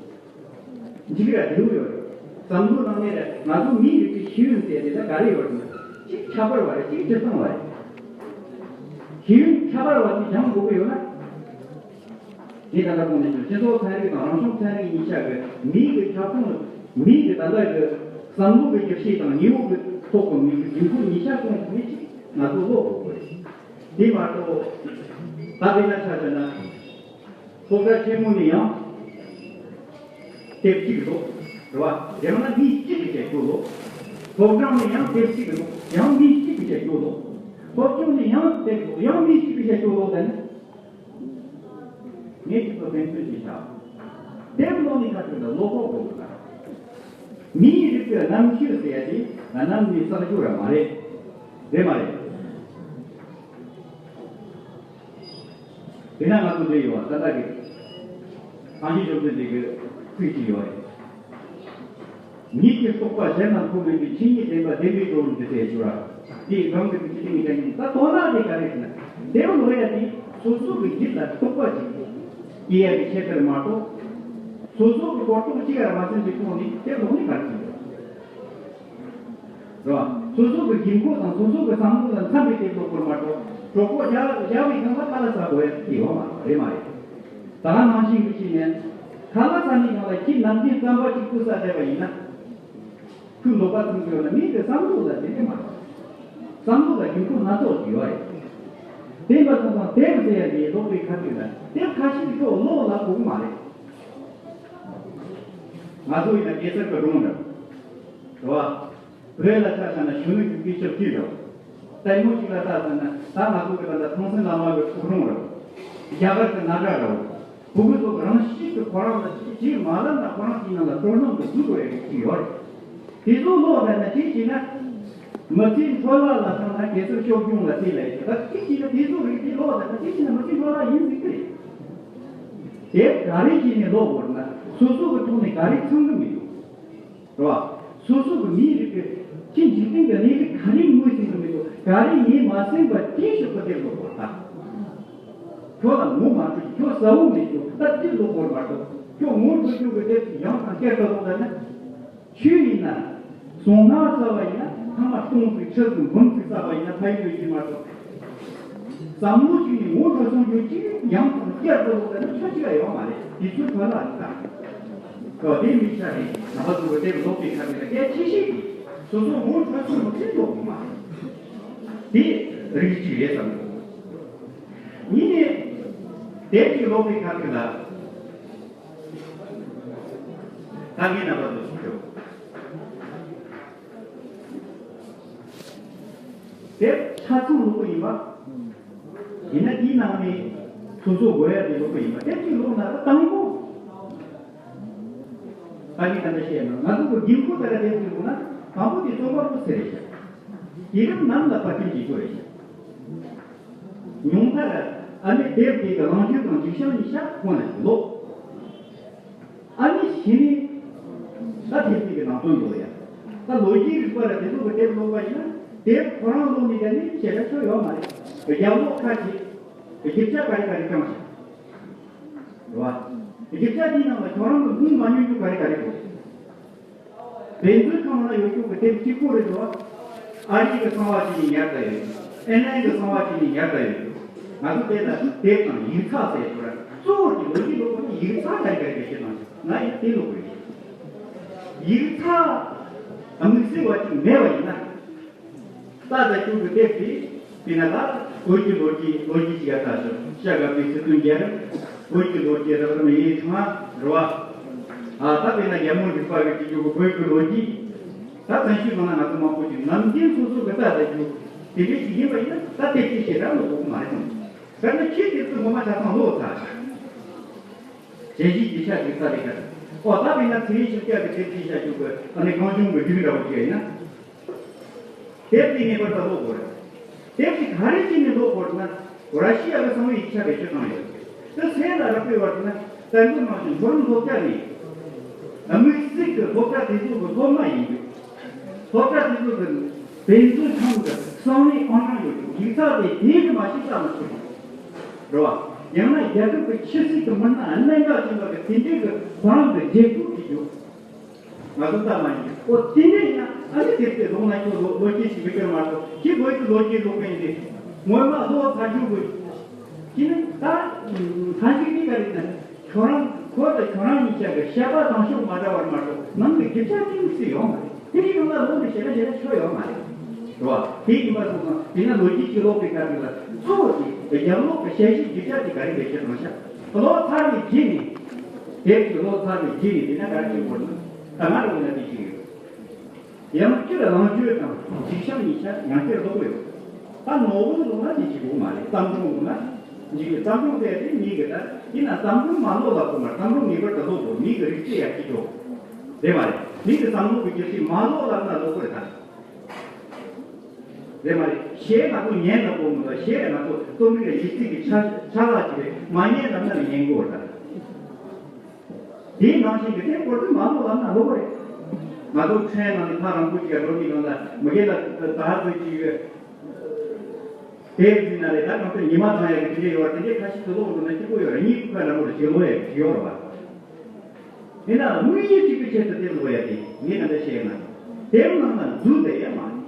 འཇིགས་ར་བདེ་བོ་ཡོད་རེད། བསམ་བློ་ནང་ནས་རེད། ང་ཚོ་མིའི་རིགས་ཀྱི་ཤེས་ཡོན་ཟེར་དེ་ད་ག་རེ་ཡོད་རེད་ན། གཅིག་ཁྱད་པར་བ་རེད། གཅིག་སྤྱིར་བཏང་བ་རེད། ཤེས་ཡོན་ཁྱད་པར་བ་དེ་སྦྱང་དགོས་ཀྱི་ཡོད་ན། ངས་ད་ལྟ་གོང་ནས་བཤད། སྤྱི་ཚོགས་ཚན་རིག་དང་རང་བྱུང་ཚན་རིག་གཉིས་ཆ་གི་མིའི་གི་ཁྱབ་ཁོངས། མིའི་གི་ད་ལྟ་གི་བསམ་བློ་གི་རྒྱུ་ཤེས་དང་ཉི་འོག་གི་ཐོག་གི་མིའི་གི་འགན་ཁུར་གཉིས་ཆ་སྐོང་ཐུབ་མཁན་ཅིག་ང་ཚོ་ཀློག་དགོས་ཀྱི་རེད། དེ་མ་གཏོགས་ད་དཔེར་ན་ཆ་བཞག་ན། སློབ་གྲྭ་ཆེན་མོ་ནས་ཡང་དེབ་གཅིག་ཀློག་རེད་བ། རྒྱ་ནག་མི་གཅིག་གི་བྱས་ཀློག་ཀློག་སློབ་གྲྭ་ནས་ཡང་དེབ་གཅིག་ཀློག་ཡང་མི་གཅིག་གི་བྱས་ཀློག་ཀློག་སློབ་ཆུང་ནས་ཡང་དེབ་ཀློག་ཡང་མི་གཅིག་གི་བྱས་ཀློག་ཀློག་ད་ནི། ངས་ཁྱེད་ཚོ་དྲན་གསོ་ཞིག་བྱ། དེབ་ཀློག་ནི་ཁ་ཐུག་ལ་བློ་ཁོག་དགོས་ཀྱི་རེད། མིའི་རིགས་ཀྱི་རྣམ་དཔྱོད་ཟེར་ཡ་དེ་གནམ་མེད་ས་མཆོག་ར་མ་རེད། རེད་མ་རེད། དེ་ན་ང་ཚོ་འདི་ཡོད་པ་ད་ལྟ་གི་སངས་རྒྱས་བཅོམ་ལྡན་འདས་ཀྱི་ཚིག་ཅིག་ཡོད་རེད། ཉིད་ཀྱི་རྟོགས་པ་གཞན་ལ་འཁོར་བའི་དུས། ཆོས་ཉིད་བདེན་པ་བདེན་པའི་སྒྲོ་འདི་ཟེར་ཞུ་ར། དེའི་སྒང་གི་དུས་ཆེན་གྱི་ཉིན་ད་དོན་དག་དེ་ག་རེ་ཟེར་ན། དེ་བ་ལོ་ཡ་དེ་སོ་སོ་གི་ཡིད་ལ་རྟོགས་པ་ཅིག་སྐྱེ་ཡ་གི་ཆེད་དུ་མ་གཏོགས། སོ་སོ་གི་གོ་རྟོགས་གཅིག་ཡར་མ་ཟིན་གྱི་ཐོག་ནས་དེ་ལོག་ནས་ག་རེ་ཟེར། རེད་བ། སོ་སོ་གི་དགོས་མཁོ་དང་སོ་སོ་གི་བསམ་བློ་ལ་འཚམ་པའི་དེབ་ཀློག་དགོས་མ་གཏོགས། གྲོགས་པོ་རྒྱག་རྒྱག་པའི་སྒང་ལ་ཁ་ལག་ཟ་དགོས་ཡ་དེ་ཡོད་མ་རེད། མ་རེད། ད་ག་ནང་བཞིན་གྱི་ཅིག་ནས། ཁ་ལག་ཟ་ནས་སྒང་ལ་ཁྱི་ནམ་རྒྱུན་རྩམ་པ་གཅིག་པུ་ཟ་བསྡད་པ་ཡིན་ན། ཁོའི་ལོག་པ་ཚིམ་གྱི་ཡོད་ན་མི་དེ་བསམ་བློ་ལ་དེ་འདྲ་མ་རེད། བསམ་བློ་ལ་དགོས་མཁོ་སྣ་ཚོགས་ཡོད་རེད། དེ་འདྲ་སོང་ཙང་དེབ་ཟེར་ཡ་དེ་ཀློག་པའི་ཁ་ཐུག་ལ་དེབ་ཁ་ཤས་ཀྱིས་ཁྱོད་ཀློག་ལ་གོ་གི་མ་རེད། ང་ཚོ་ཡིན་ན་གེ་སར་གྱི་སྒྲུང་རེད། རེད་བ། བོད་ལ་ཆ་བཞག་ན་གཞོན་ནུ་གི་སྐུ་ཞབས་ཀྱི་རེད། ལྟད་མོ་ཞིག་ལ་ལྟ་ཟེར་ན་ད་ང་ཚོ་གི་ད་ལྟ་ཐང་སན་བླ་མ་གི་ཐུགས་སྒྲུང་རེད། རྒྱ་གར་གྱི་ན་དགྲ་རེད། བུ་གུ་ཚོ་གི་རང་གཤིས་ཀྱི་ཁོ་རང་ལ་ཅིག་ཅིག་མ་ལབ་ན་ཁོ་རང་གི་ནང་ལ་སྤྲོ་སྣང་གི་འཛུལ་དགོས་ཡ་གི་ཅིག་ཡོད་རེད། དེ་ཚོ་ཀློག་ད་ན་ཅིག་བྱས་ན། མི་ཚེ་འཕྲོ་བརླག་ལ་བཏང་ན་གེ་སར་སྐྱོབ་སྦྱོང་ལ་བརྩི་ལ་ཡོད་ད་ཅིག་བྱས་ན་དེ་ཚོ་རིགས་དེ་ཀློག་ད་ན་ཅིག་བྱས་ན་མི་ཚེ་འཕྲོ་བརླག་ཡིན་ཟིག་གི་རེད། དེབ་ག་རེ་བྱས་ནས་ཀློག་དགོས་ན་སོ་སོ་གི་ཐོག་ནས་ག་རེ་ཚང་གི་མི་འདུག་རེད་བ། སོ་སོ་གི་མིའི་རིགས་ཀྱི་ཅི་འཇིག་རྟེན་གྱི་གནས་ལུགས་ག་རེ་ངོས་ཟིན་གྱི་མི་འདུག་ག་རེ་ངས་མ་ཟིན་པ་དེའི་ཕྱོགས་ཀྱི་དེབ་ཀློག་དགོས་ད། ཁྱོད་ལ་ངོ་མ་འཕྲོད་ཁྱོད་ཟ་བོ་མེད་རྒྱུ་ད་དེ་ཀློག་དགོས་མ་གཏོགས་ཁྱོད་ངོ་འཕྲོད་རྒྱུ་གི་དེབ་ཡང་དང་བསྐྱར་དུ་ཀློག་ད་ན། ཆོས་ཡིན་ན། གཟུངས་སྔགས་བསགས་པ་ཡིན་ན་ཐ་མ་སྟོང་ཚིག་ཁྲི་ཚིག་འབུམ་ཚིག་བསགས་པ་ཡིན་ན་ཕན་ཡོན་ཡོད་ཀྱི་མ་གཏོགས། བསམ་བློ་ཅིག་ནས་ངོ་འཕྲོད་སོང་རྒྱུ་ཅིག་ཡང་དང་བསྐྱར་དུ་ཀློག་ད་ན་ཆོས་ཅིག་ཡང་ཡོད་མ་རེད། དེ་ཚོའི་དོན་ལ་ད། ཁོ་དེ་མི་ཆ་རེད། ནང་པ་ཚོ་གི་དེབ་ཀློག་པའི་ཁ་ཐུག་ལ་གལ་ཆེ་ཤོས་དེ་སོ་སོ་ངོ་འཕྲོད་སོང་རྒྱུ་ཅིག་ཀློག་དགོས་མ་རེད། དེ་རིགས་གཅིག་རེད་བསམ་གི་འདུག་གཉིས་ནས། དེབ་ཅིག་ཀློག་པའི་ཁ་ཐུག་ལ། ད་ངས་རྣམ་པ་ཚོ་ཞུ་ཆོག་དེབ་ཆ་ཚང་ཀློག་པ་ཡིན་པ། ཡིན་ན་དེའི་ནང་ནས་སོ་སོ་དགོས་ཡ་དེ་ཀློག་པ་ཡིན་པ། དེབ་ཅིག་ཀློག་ན་ད་དང་པོ། ད་ངས་ད་ལྟ་བཤད་ན་ང་ཚོ་གི་དགོས་མཁོ་ལྟར་དེབ་ཅིག་ཀློག་ན་དང་པོ་དེ་རྩོམ་པ་པོ་ཟེར་རེད་ཤག་དེ་རིང་ནམ་ལ་ཕར་ཕྱིན་གྱི་སྐོར་རེད་ཤག་ཉུང་མཐར་ཨ་ནི་དེབ་དེ་གི་ལངས་རྒྱུ་དང་མཇུག་བྱང་གཉིས་ཆ་ཁོང་ལ་ཀློག་ཨ་ནི་གཞི་ནས་ད་དེབ་དེ་གི་ནང་དོན་ཀློག་ཡ། ད་ལོ་རྒྱུས་རིག་པ་ལ་དེ་ཚོ་གི་དེབ་ཀློག་པ་ཡིན་ན། དེབ་ཁོ་རང་ཀློག་ནས་བསྡད་ནས་བྱེད་ལས་ཆོག་ཡོད་མ་རེད། རྒྱབ་ལོགས་ཁ་ཅིག་རྒྱུ་ཆ་ག་རེ་ག་རེ་བཀྲམ་བཞག་རེད་བ། རྒྱུ་ཆ་དེའི་ནང་ལ་ཁྱོད་རང་གི་ངོས་མ་ཉོན་རྒྱུ་ག་རེ་ག་རེ་འདུག་དཔེ་མཛོད་ཁང་ནང་ཡོད་རྒྱུ་གི་དེབ་གཅིག་པོ་རེད་འདུག་ཨ་རི་གི་གསང་བ་ཅིག་ནས་ཉར་ད་ཡོད། ཨེ་ལན་གི་གསང་བ་ཅིག་ནས་ཉར་ད་ཡོད། ང་ཚོ་དེ་ལ་དེབ་དང་ཡིག་ཚགས་ཟེར་ཞོར་གཙོ་བོ་གི་ལོ་རྒྱུས་ཀློག་པ་ནི་ཡིག་ཚགས་ག་རེ་ག་རེ་བེད་སྤྱོད་གནང་ཞིག་ང་ཡིག་དེ་ཀློག་དགོས། ཡིག་ཚགས་དམིགས་བསལ་བ་ཅིག་མེད་པ་ཡིན་ན། ད་ལྟ་ཁྱོད་ཀྱི་དེབ་དེ་དེ་ན་ད་བོད་ཀྱི་ལོ་རྒྱུས་ལོ་རྒྱུས་ཅིག་ཡར་ལྟ་ཞོག་ཤ་ག་པའི་སི་ཏུ་རྒྱལ་རབས། བོད་ཀྱི་ལོ་རྒྱུས་རབ་རིམ་ཡིན་ཚང་མ་རེད་བ། ཨ་ད་དཔེར་ན་རྒྱལ་མོ་འཇིགས་པ་གི་སྤྱི་རྒྱུག་གི་བོད་ཀྱི་ལོ་རྒྱུས། ད་བཙན་བྱོལ་ནང་ན་ང་ཚོ་མང་པོ་ཅིག་ནམ་རྒྱུན་སོ་སོ་གི་ལྟ་ལྟ་རྒྱུ་དེ་འདྲས་ཅིག་ཡིན་པ་ཡིན་ན། ད་དེབ་ཅིག་ཞེ་དྲག་ལོ་དགོས་མ་རེད་དམ། དཔེར་ན་ཁྱེད་དེབ་ཚོ་ངོ་མ་ཆ་ཚང་ལོ་ཚར། ཞལ་བཞེས་རྒྱུ་ཆ་ཅིག་ས་རེད་ག་ཨོ་ད་དཔེར་ན་ཚེ་རིང་ཆོས་སྐྱབས་ཀྱི་དེབ་ཅིག་བཞག་རྒྱུ་གི་ཨ་ནི་གངས་ལྗོངས་ཀྱི་རྒྱུན་འདྲ་བོ་ཅིག་ཡིན་ན། དེབ་དེ་ངེས་པར་དུ་ཀློག་དགོས་རེད། དེབ་དེ་ག་རེ་བྱས་ནས་ཀློག་དགོས་རེད་ན། ར་ཤི་ཡ་གི་གསང་བའི་ཡིག་ཆ་བེད་སྤྱོད་བཏང་ཡོད། དེ་སེམས་ལ་རག་པའི་བར་དུ་ན། ད་འདི་ནང་བཞིན་མགོ་རིམ་སློབ་གྲྭ་ནས། དམིགས་བསལ་གྱི་སློབ་གྲྭ་དེ་ཚོ་གི་སློབ་མ་ཡིན་རྒྱུ། སློབ་གྲྭ་དེ་ཚོ་གི་དཔེ་མཛོད་ཁང་གི་གསང་བའི་ཨང་གྲངས་ཡོད་རྒྱུ། ཡིག་ཚགས་དེ་དེ་གི་མ་ཤེས་ཙམ་མ་ཤེས་རེད་བ། ཡང་ན་རྒྱལ་ཁབ་ཀྱི་ཆབ་སྲིད་ཀྱི་མི་སྣ་གནད་འགག་ཅན་པ་གི་དེ་འདྲའི་གི་ཁོ་རང་གི་རྒྱལ་ཁབ་ཀྱི་རྒྱུ། ང་ཚོ་ལྟ་མ་ཡིན། ཨོ་དེ་ནས་ཡང་ཨ་ནི་དེབ་དེ་ལོང་ན་ཁྱོད་ལོ་ལོ་རྒྱུས་ཤིག་མི་སྐྱོར་མ་གཏོགས། ཁྱེད་བོད་ཀྱི་ལོ་རྒྱུས་ཀློག་མཁན་དེ་ངོ་མ་ལོ་ཚར་རྒྱུ་དགོས། ཁྱེད་ནི་ད་ཚར་རྒྱུ་གཉིས་ཀ་རེད་ན། ཁྱོད་རང་ཁོ་དང་ཁྱོད་རང་གཉིས་ཆ་གི་བཤད་པ་དང་ཤོག་མ་འདྲ་བར་མ་གཏོགས་ནང་གི་རྒྱུ་ཆ་གཅིག་སུ་ཡོང་མ་རེད། དེ་རིགས་ཡོང་ན་ལོ་ནས་ཞེ་དྲག་ཞེ་དྲག་ཆོ་ཡོང་མ་རེད། རེད་བ། དེ་ཡིན་པ་སོང་ཙང་དེ་ན་ལོ་རྒྱུས་ཀྱི་ཀློག་པའི་སྐབས་དེ་ལ་གཙོ་བོ་དེ་རྒྱབ་ལོགས་ཀྱི་བཤད་གཞིའི་རྒྱུ་ཆ་དེ་ག་རེ་བེད་སྤྱོད་གཏོང་ཤག་ཀློག་ཚར་བའི་རྗེས་ནས། དེབ་ཀྱི་ཀློག་ཚར་བའི་རྗེས་ནས་དེ་ན་ག་རེ་བྱེད་དགོས་ན། ད་ང་ལ་འོ་ན་དེ་ཅིག་ཡོད། ཡང་བསྐྱར་ལོངས་སྤྱོད་དང་འཇིགས་བྱང་གཉིས་ཆ་ཡང་བསྐྱར་ཀློག་གི་ཡོད། ད་ནོར་བུ་ཀློག་ན་དེ་ཅིག་དགོས་མ་རེད། བརྩམས་སྒྲུང་ཀློག་ན་འཇིགས་བྱང་། བརྩམས་སྒྲུང་དེ་དེ་མིག་གི་ད་ཡིན་ན་བརྩམས་སྒྲུང་མ་ཀློག་ལབ་དགོས་མ་རེད། བརྩམས་སྒྲུང་ངེས་པར་དུ་ཀློག་དགོས། མིག་གི་རིག་རྩལ་ཡར་སྐྱེད་ཀྱོག་རེད་མ་རེད། མིག་གི་བརྩམས་སྒྲུང་གི་རྒྱུ་ཆ་མ་ཀློག་ལབ་ན་ཀློག་གི་རེད་ད། རེད་མ་རེད། གཞས་ང་ཚོ་ཉན་ན་གོ་མི་འདུག་གཞས་ང་ཚོ་རྩོམ་རིག་ལ་ཡིད་ཆེས་ཀྱི་ཆ་ཆ་ལག་ཅིག་རེད། མ་ཉན་ལབ་ན་ལ་ཉན་དགོས་རེད། དེའི་ནང་བཞིན་གྱི་དེ་སྐོར་དུ་མ་ལོ་ལབ་ན་ལོ་རེད། ང་ཚོ་ཁྲེན་ནང་ནས་ཕ་རང་པོ་ཅིག་ག་འགྲོ་མི་གང་ལ་མི་སྒེར་ལ་ད་ཚོད་ཅིག་ཡོད། དེ་ཟིན་ན་རེད། ད་གང་ཚོད་ཉི་མ་ཐང་ཡག་གི་དེ་འདྲ་ཡོད་བ། དེ་འདྲའི་ཁ་ཤས་ཚོ་ལོ་འགྲོ་ན་སྐྱིད་པོ་ཡོད་རེད། གཉིད་ཁུག་ཁ་ལ་མོ་རེད། ཞེ་ལོ་ཡག་གི་ཡོད་རེད་བ། དེ་ན་དངོས་ཡོད་གཅིག་པའི་ཆེད་དུ་དེབ་ཀློག་ཡ་དེ་ངས་ད་ལྟ་བཤད་ན། དེབ་ནང་ན་འཛུལ་བསྡད་ཡ་མ་རེད།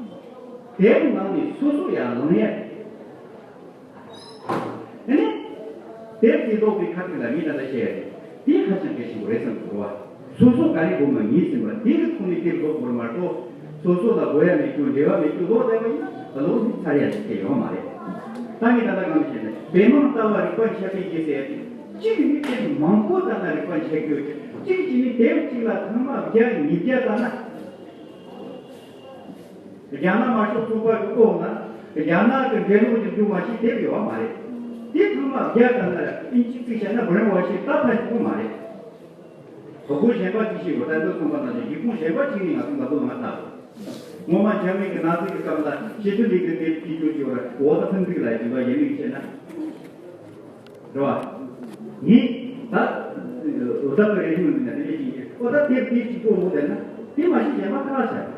དེབ་ནང་ནས་སོ་སོ་ཡར་ལངས་ཡ་རེད། དེ་ནས་དེབ་དེ་ཀློག་པའི་ཁ་ཐུག་ལ་ངས་ད་ལྟ་བཤད་ཡ་རེད། དེ་ཧ་ཅང་གལ་ཆེན་པོ་རེད་བསམ་གྱི་འདུག་བ། སོ་སོ་ག་རེ་དགོས་མ་ངེས་ཟིན་པ་དེ་གི་ཐོག་ནས་དེབ་ཀློག་དགོས་མ་གཏོགས། སོ་སོ་ལ་དགོས་ཡ་མེད་རྒྱུ་འབྲེལ་བ་མེད་རྒྱུ་ཀློག་བསྡད་པ་ཡིན་ན་ད་ལོ་ནི་ཚར་ཡ་ཞིག་དེ་ཡོང་མ་རེད། ད་ངས་ད་ལྟ་གང་ནས་བཤད་ན་པད་མ་ལྟ་བ་རིག་པ་འཆད་པའི་རྒྱུ་ཟེར་ཡ་དེ། གཅིག་ནི་དེབ་མང་པོ་ལྟ་ན་རིག་པ་འཆད་རྒྱུ། གཅིག་གཅིག་ནི་དེབ་གཅིག་ལ་ཐེངས་མ་བརྒྱ་ཉིས་བརྒྱ་ལྟ་ན། རྒྱ་ནག་དམར་ཤོག་ཚོགས་པ་གི་འོག་ན་རྒྱ་ནག་གི་འགྲན་སློང་གི་འདུ་མ་ཤེས་དེབ་ཡོད་བ་མ་རེད། དེ་ཚང་མ་བརྒྱ་ཙམ་ན་ཨིན་ཇི་ཚིག་བཤད་ན་brainwash་ད་ཕན་ཐོགས་མ་རེད། གོ་སྐོན་གཞན་པ་ཅིག་ཤེས་དགོས། ད་འདི་ཚོང་པ་ནང་བཞིན་གཞི་ཁུངས་གཞན་པ་ཅིག་ནས་ང་ཚོ་འདི་ཚོ་ལ་ང་ལྟ་དགོས། ངོ་མ་འཇར་མན་གི་ནཱ་ཛི་གི་སྐབས་ལ་ཕྱི་དྲིལ་ལས་ཀྱི་དེབ་ཀྱི་སྐྱོར་གྱི་བར་འོ་ད་ཕན་ཚུན་ལ་ཡིན་པ་ཡིན་མིན་བཤད་ན། རེད་བ། ངས་ད་འོ་ད་གི་རེ་ཞུ་མི་འདུག་ན་དེ་འདྲ་ཞིག་ཡིན། འོ་ད་དེབ་དེ་ཅིག་པོ་མོ་བསྡད་ན་དེ་མ་ཤེས་གཞན་པ་ག་ལ་བྱ།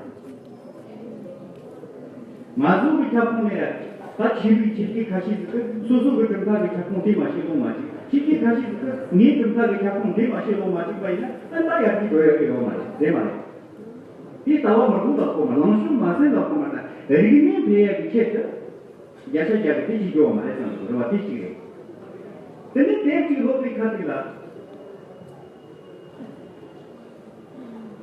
ང་ཚོ་གི་ཁྱབ་ཁོངས་ནས་ད་ཆོས་ལུགས་ཆོས་བརྒྱུད་ཁ་ཤས་ཟིག་གི་སོ་སོ་གི་གྲུབ་མཐའ་གི་ཁྱབ་ཁོངས་དེ་མ་ཤེས་ལོང་མ་བཅུག་ཆོས་བརྒྱུད་ཁ་ཤས་ཟིག་གི་ངའི་གྲུབ་མཐའ་གི་ཁྱབ་ཁོངས་དེ་མ་ཤེས་ལོང་མ་བཅུག་པ་ཡིན་ན་ཨ་ད་ཡར་རྒྱས་འགྲོ་ཡག་གི་ཡོད་མ་རེད། རེད་མ་རེད། དེ་ལྟ་བ་མི་དགོས་ལ་གོ་མ། ལངས་ཕྱོགས་མ་ཟིན་ལ་གོ་མ། ད་རིག་གནས་འཕེལ་ཡག་གི་ཆེད་དུ་བརྒྱ་ཆ་བརྒྱ་གི་དེ་ཅིག་འགྲོ་བ་མ་རེད་བསམ་གི་འདུག་རེད་བ། དེ་གཅིག་རེད། དེ་ནས་དེབ་ཅིག་ཀློག་པའི་ཁ་ཐུག་ལ།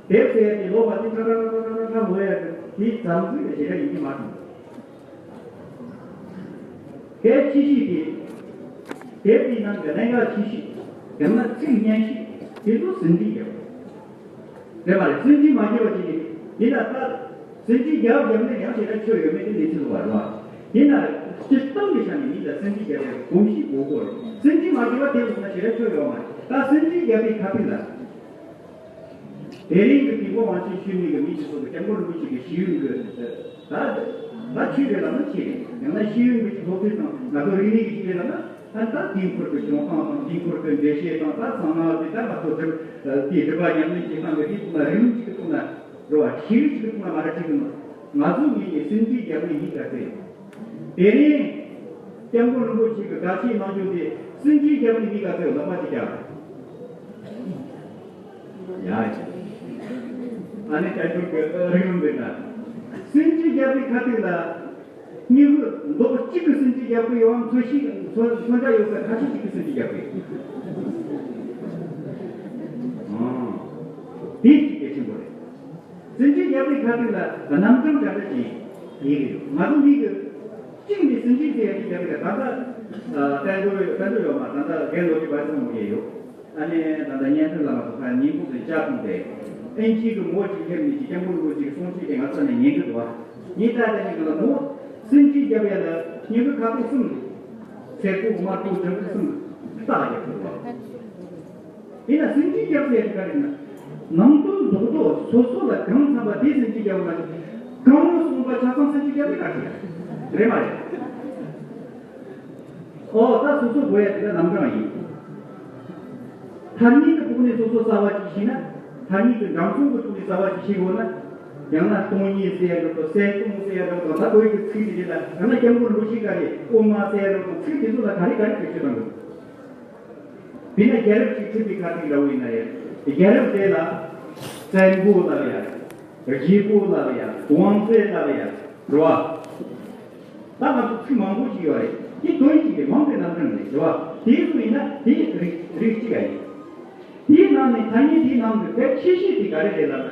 དེབ་ཟེར་ཡ་དེ་ཀློག་པ་དེ་ཁྲ་ཁྲ་ཁྲ་ཁྲ་ཁྲ་ཁྲ་ཀློག་ཡ་དེ་དེ་ཙམ་ཟིག་ལས་ཞེ་དྲག་ཡིན་གྱི་མ་རེད། གལ་ཆེ་ཤོས་དེ། དེབ་དེའི་ནང་གི་གནད་འགག་ཆེ་ཤོས། ཡང་ན་ཚིག་སྙན་ཤོས་དེ་ཚོ་ཟིན་བྲིས་བརྒྱབ། རེད་མ་རེད། ཟིན་བྲིས་མ་བརྒྱབ་པ་ཅིག་ཡིན་ན་ད། ཟིན་བྲིས་བརྒྱབ་བརྒྱབ་ནས་ཡང་ཞེ་དྲག་ཆོ་ཡོད་མེད་དེ་གནས་ཚུལ་ལ་བར་རེད་བ། ཡིན་ན་སྤྱིར་བཏང་གི་ཆ་ནས་མི་ལ་ཟིན་བྲིས་བརྒྱབ་པའི་གོམས་གཤིས་དགོས་གོ་རེད། ཟིན་བྲིས་མ་བརྒྱབ་པ་དེ་ལུགས་ན་ཞེ་དྲག་ཆོ་ཡོད་མ་རེད། ད་ཟིན་བྲིས་བརྒྱབ་པའི་ཁ་ཐུག་ལ། དེ་རིང་གི་དེ་གོ་དབང་ཆེན་ཞུས་མི་གི་མི་ཅིག་སོགས་ཀྱི་སྐྱབས་མགོན་རིན་པོ་ཆེ་གི་ཤེས་ཡོན་གྱི་ད་ད་ཆོས་རེད་ལབ་ན་ཆོས་རེད། ཡང་ན་ཤེས་ཡོན་གྱི་སློབ་ཁྲིད་དང་ང་ཚོ་རིག་གནས་ཀྱི་ཆོས་རེད་ལབ་ན་ཨ་ད་དེའི་ཁུལ་གྱི་གཞུང་དང་དང་དེའི་ཁུལ་གྱི་འགྲེལ་བཤད་དང་ད་ཚང་མ་དེ་ད་ང་ཚོ་སྒྲུབ་དེའི་སྒྲུབ་པ་ཉམས་ལེན་བྱེད་སྟངས་ཀྱི་དེའི་ཐོག་ན་རིང་ལུགས་ཅིག་གི་ཐོག་ན། རེད་བ། ཤེས་རིག་ཅིག་གི་ཐོག་ལ་མ་ར་ཅིག་གི་ནོ། ང་ཚོ་མི་གི་སེམས་ཁྲལ་རྒྱབ་ནས་མི་ག་ཚོད་ཡོད། དེ་རིང་སྐྱབས་མགོན་རིན་པོ་ཆེ་གི་བཀའ་ཆད་གནང་རྒྱུ་དེ་སེམས་ཁྲལ་རྒྱབ་ནས་མི་ག་ཚོད་ཡོད། ལག་པ་ཅིག་བརྐྱངས། ཡ། ཨ་ནི་ད་དུང་གི་རིང་རིང་འདུག་ན། སེམས་ཁྲལ་རྒྱབ་པའི་ཁ་ཐུག་ལ། མྱི་གུ་མདོག་གཅིག་གི་སེམས་ཁྲལ་རྒྱབ་གི་ཡོད། མཚོན་ཤིག་མཚོན་མཚོན་ཆ་ཡོད་པའི་ཁ་ཤས་ཅིག་གི་སེམས་ཁྲལ་རྒྱབ་གི་ཡོད། ཨང་། དེ་ཅིག་གལ་ཆེན་པོ་རེད། སེམས་ཁྲལ་རྒྱབ་པའི་ཁ་ཐུག་ལ་རྣམ་གྲངས་འདྲ་འདྲ་ཅིག་ཡིན་གི་ཡོད། ང་ཚོ་མི་གི་གཅིག་ནས་སེམས་ཁྲལ་ཟེར་ཡ་ཅིག་རྒྱབ་གི་རེད། ད་ལྟ་བསྟན་འགྲོ་བསྟན་འགྲོ་ཡོད་མ། ད་ལྟ་རྒན་ལོ་ཅིག་བར་སོང་མོ་ཡས་ཡོད། ཨ་ནི་ད་ལྟ་བརྙན་འཕྲིན་ལ་མ་གཏོགས་ཁ་ཉིན་གུང་དུ་ཇ་འཐུང་སྟེ། ཨིན་ཇི་གི་མོ་ཅིག་སླེབས་ནས་ཅིག་སྐྱབས་མགོན་རིན་པོ་ཆེ་གི་གསུང་ཆོས་དེ་ང་ཚོ་ནས་ཉན་གི་འདུག་བ། ངས་ལྟ་དེ་ནས་ང་ལ་མོ་སེམས་ཁྲལ་རྒྱབ་ཡ་ལ་མྱི་གུ་ཁ་དོག་གསུམ། སེར་པོ་དམར་པོ་ལྗང་གུ་གསུམ་རྟགས་རྒྱབ་ཐུབ་བ། ཡིན་ན་སེམས་ཁྲལ་རྒྱབ་ཟེར་ཡ་དེ་ག་རེ་ཡིན་ན། ནང་དོན་རྡོག་རྡོག་སོ་སོ་ལ་གང་འཚམ་པ་དེ་སེམས་ཁྲལ་རྒྱབ་པ་མ་གཏོགས། གང་མ་གསུངས་པ་ཆ་ཚང་སེམས་ཁྲལ་རྒྱབ་ཡ་ག་རེ་རེད། མ་རེད། ཨོ། ད་སོ་སོ་དགོས་ཡ་དེ་ལ་རྣམ་གྲངས་ཡིན། ཐ་སྙད་ཀྱི་ཐོག་ནས་སོ་སོ་གསར་བ་ཅིག་ཤེས་ན། ཐ་སྙད་ཀྱི་འདྲ་མཚུངས་ཀྱི་ཐོག་ནས་གསར་བ་ཅིག་ཤེས་དགོས་ན། ཡང་ན་སྟོང་ཉིད་ཟེར་ཡ་འདྲ་པོ། གསལ་སྟོང་ཟེར་ཡ་འདྲ་པོ། ད་བོད་ཀྱི་ཚིག་དེ་རེད་ལ། ཡང་ན་སྐྱབས་མགོན་རིན་པོ་ཆེ་ག་རེ་དབུ་མ་ཟེར་ཡ་འདྲ་པོ། ཚིག་དེ་ཚོ་ལ་ག་རེ་ག་རེ་བེད་སྤྱོད་གཏང་དགོས། དཔེར་ན་རྒྱལ་རབས་ཅིག་ཁྲིད་པའི་ཁ་ཐུག་འདྲ་བོ་ཡིན་ན་ཡང་། རྒྱལ་རབས་དེ་ལ་བཙན་པོ་ལབ་ཡ། རྒྱལ་པོ་ལབ་ཡ། ཝང་ཙེ་ལབ་ཡ། རེད་བ། ད་ང་ཚོ་ཚིག་མང་པོ་ཞིག་ཡོད་རེད། དེ་དོན་གཅིག་རེད། མང་པོའི་རྣམ་གྲངས་རེད། རེད་བ། དེ་ཚོ་ཡིན་ན་དེ་རིགས་རིགས་གཅིག་ཡིན། དེའི་ནང་ནས་ཐ་སྙད་དེའི་ནང་གི་གལ་ཆེ་ཤོས་དེ་ག་རེ་རེད་ལབ་ན།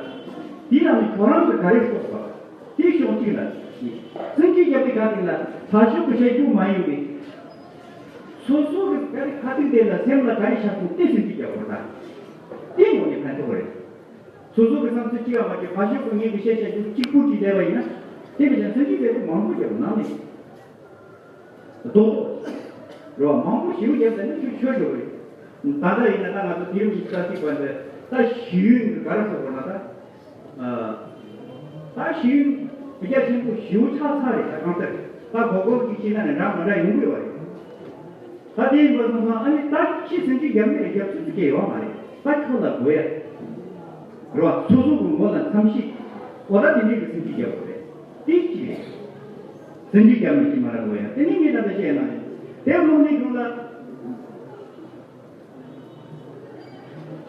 དེའི་ནང་ནས་ཁྱོད་རང་གི་ག་རེ་གཏོགས་པ། དེ་ཕྱོགས་གཅིག་ལ། སེམས་ཁྲལ་རྒྱབ་པའི་ཁ་ཐུག་ལ་ཕར་ཕྱོགས་ཀྱི་བཤད་རྒྱུ་མ་ཡིན་པའི། སོ་སོ་གི་ག་རེ་ཁ་ཐུག་དེ་ལ་སེམས་ལ་ག་རེ་ཤར་སོང་དེ་སེམས་ཁྲལ་རྒྱབ་དགོས་ད། དེ་ངོ་ནས་ཕན་ཐོགས་རེད། སོ་སོ་གི་བསམ་ཚུལ་གཅིག་ཡང་མ་བརྗོད། ཕར་ཕྱོགས་ཀྱི་ངེད་ཀྱི་བཤད་བྱ་རྒྱུ་གཅིག་པུ་གཅིག་བསྡད་པ་ཡིན་ན། དེ་མི་ཚད་སེམས་ཀྱི་དེ་ཚོ་མང་པོ་བརྒྱབ་ནང་ནས་རྡོག་རྡོག་རེད་བ། མང་པོ་ཞེ་པོ་བརྒྱབ་ཟེར་ན་ཁྱོད་ཆོས་འགྲོ་གི་རེད། ད་ལྟ་ཡིན་ན་ད་ང་ཚོ་དེ་རིང་གི་ས་ཚིགས་པ་འདི་ད་ཞི་ཡུན་གི་ག་རེ་ཟེར་དགོས་ན་ད། ད་ཞི་ཡུན་རྒྱ་ཆེན་པོ་ཞེ་པོ་ཆགས་ཚར་རེད། ད་གང་ལྟར་ད་གོ་སྐབས་ཅིག་བྱས་ན་ནི་འདྲ་མི་འདྲ་ཡོང་གི་ཡོད་རེད། ད་དེ་ཡིན་པ་སོང་ཙང་ཨ་ནི་ད་ཁྱི་སེམས་ཅན་རྒྱབ་ནས་རྒྱབ་ཚུལ་དེ་སྐྱེ་ཡོད་མ་རེད། ད་ཁྱོད་ལ་དགོས་ཡ། རེད་བ། སོ་སོ་གི་མགོ་ལ་འཚམ་ཤེས། འོ་ད་དེ་འདྲའི་གི་སེམས་ཅན་རྒྱབ་དགོས་རེད། དེ་གཅིག་རེད། སེམས་ཅན་རྒྱབ་ནས་ཅི་མ་ར་དགོས་ཡ། དེ་ནི་ངས་ད་ལྟ་བཤད་ཡ་ན་རེད། དེ་ལོག་ནས་ཁྱོད་ལ།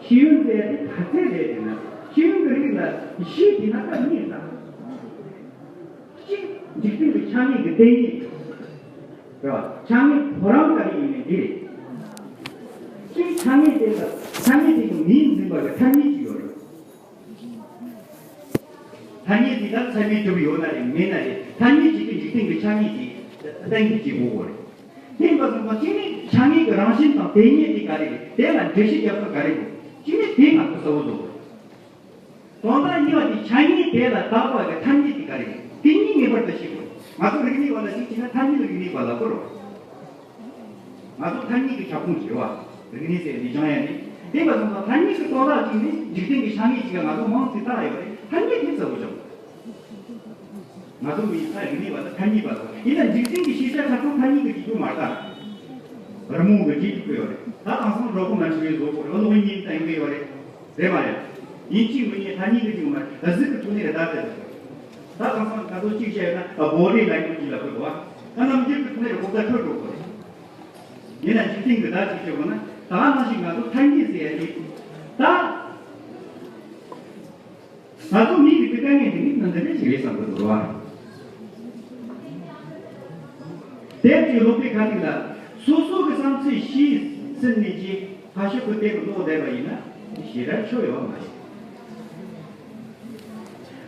ཤེས་ཡོན་ཟེར་ཡ་དེ་ག་ཚད་རེད་ཟེར་ན། ཤེས་ཡོན་གྱི་རིགས་ལ་བཞི་དེ་ན་ད་གཉིས་དང་། གཅིག་འཇིག་རྟེན་གྱི་ཆ་ངེས་ཀྱི་བདེན་གཉིས་རེད་བ། ཆ་ངེས་ཁོ་རང་ག་རེ་ཡིན་ནའི་འདི་རེད། གཅིག་ཆ་ངེས་དེ་ལ་ཆ་ངེས་དེ་གི་མིང་འཛིན་པ་གི་ཐ་སྙད་ཅིག་ཡོད་རེད། ཐ་སྙད་དེ་དག་ཚད་མས་གྲུབ་ཡོད་ན་རེད་མེད་ན་རེད། ཐ་སྙད་ཅིག་གིས་འཇིག་རྟེན་གྱི་ཆ་ངེས་ཀྱི་གཏན་འཁེལ་བྱེད་དགོས་པ་རེད། དེ་ཡིན་པ་སོང་ཙང་གཅིག་ནི་ཆ་ངེས་ཀྱི་རང་བཞིན་དང་དེ་ཉིད་དེ་ག་རེ་རེད། དེ་ལ་འགྲེལ་བཤད་རྒྱབ་ས་ག་རེ་རེད། གཅིག་ནི་དེ་ང་ཚོ་གསལ་བོ་བཟོ་དགོས། དོན་དག་གཉིས་པ་དེ་ཆ་ངེས་དེ་ལ་བཏགས་པ་གི་ཐ་སྙད་དེ་ག་རེ་རེད། དེ་གཉིས་ངེས་པར་དུ་ཤེས་དགོས། ང་ཚོ་རིག་གནས་པ་ལ་གཅིག་བྱས་ན་ཐ་སྙད་རིག་གནས་པ་ལ་གོ་རོགས། ང་ཚོ་ཐ་སྙད་ཀྱི་ཁྱབ་ཁོངས་ཀྱི་བ། རིག་གནས་ཟེར་ནས་སྦྱང་ཡ་ནི། དེ་བ་ཚང་མ་ཐ་སྙད་ཀྱི་དོན་དག་ཅིག་ནི་འཇིག་རྟེན་གྱི་ཆ་ངེས་ཅིག་ལ་ང་ཚོ་མང་ཙམ་བཏགས་ཡོད་རེད། ཐ་སྙད་དེ་གསལ་བོ་བྱུང་། ང་ཚོ་མི་ཡི་ས་རིག་གནས་པ་དང་ཐ་སྙད་པ་དང་ཡིན་ན་འཇིག་རྟེན་གྱི་ཤེས་བྱ་ཁ་ཚང་ཐ་སྙད་ཀྱི་བྱེད་རྒྱུ་མ་རེད་ད། རི་མོ་གི་བྱེད་རྒྱུ་ཡོད་རེད། ད་དེང་སང་གྲོགས་པོ་མ་འཁྲིལ་བའི་བཟོ་པོ་རེད། གློག་བརྙན་བཏང་གི་ཡོད་རེད། རེད་མ་རེད། ཡིན་གཅིག་མིན་གཉིས་ཐ་སྙད་ཀྱི་ཅིག་མ་རེད། གཟུགས་ཀྱི་ཐོག་ནས་རེད་ད་ཟེར། ད་དེང་སང་ང་ཚོ་གཅིག་བཤད་ན་བོ་ཌི་ལེང་གུ་ཡེ་ཇི་ལ་གོ་དོ། ད་རྣམ་འགྱུར་གྱི་ཐོག་ནས་གོ་ད་འཕྲོད་འགྲོ་དགོས་རེད། ཡིན་ན་འཇིག་རྟེན་གྱི་ད་ཅིག་བྱེད་དགོས་ན་ད་ནང་བཞིན་ང་ཚོ་ཐ་སྙད་ཟེར་ཡ་དེ་ད་ང་ཚོ་མི་གི་དཀའ་ངལ་དེ་ནི་ནང་འདི་འདྲ་ཞིག་རེད་བསམ་གི་འདུག་ར། དེབ་ཀྱི་ཀློག་པའི་ཁ་ཐུག་ལ་སོ་སོ་གི་བསམ་ཚུལ་ཤེས་ཟིན་ནས་ཀྱི་ཕར་ཕྱོགས་ཀྱི་དེབ་ཀློག་བསྡད་པ་ཡིན་ན་ཞེ་དྲག་ཆོ་ཡོད་མ་རེད།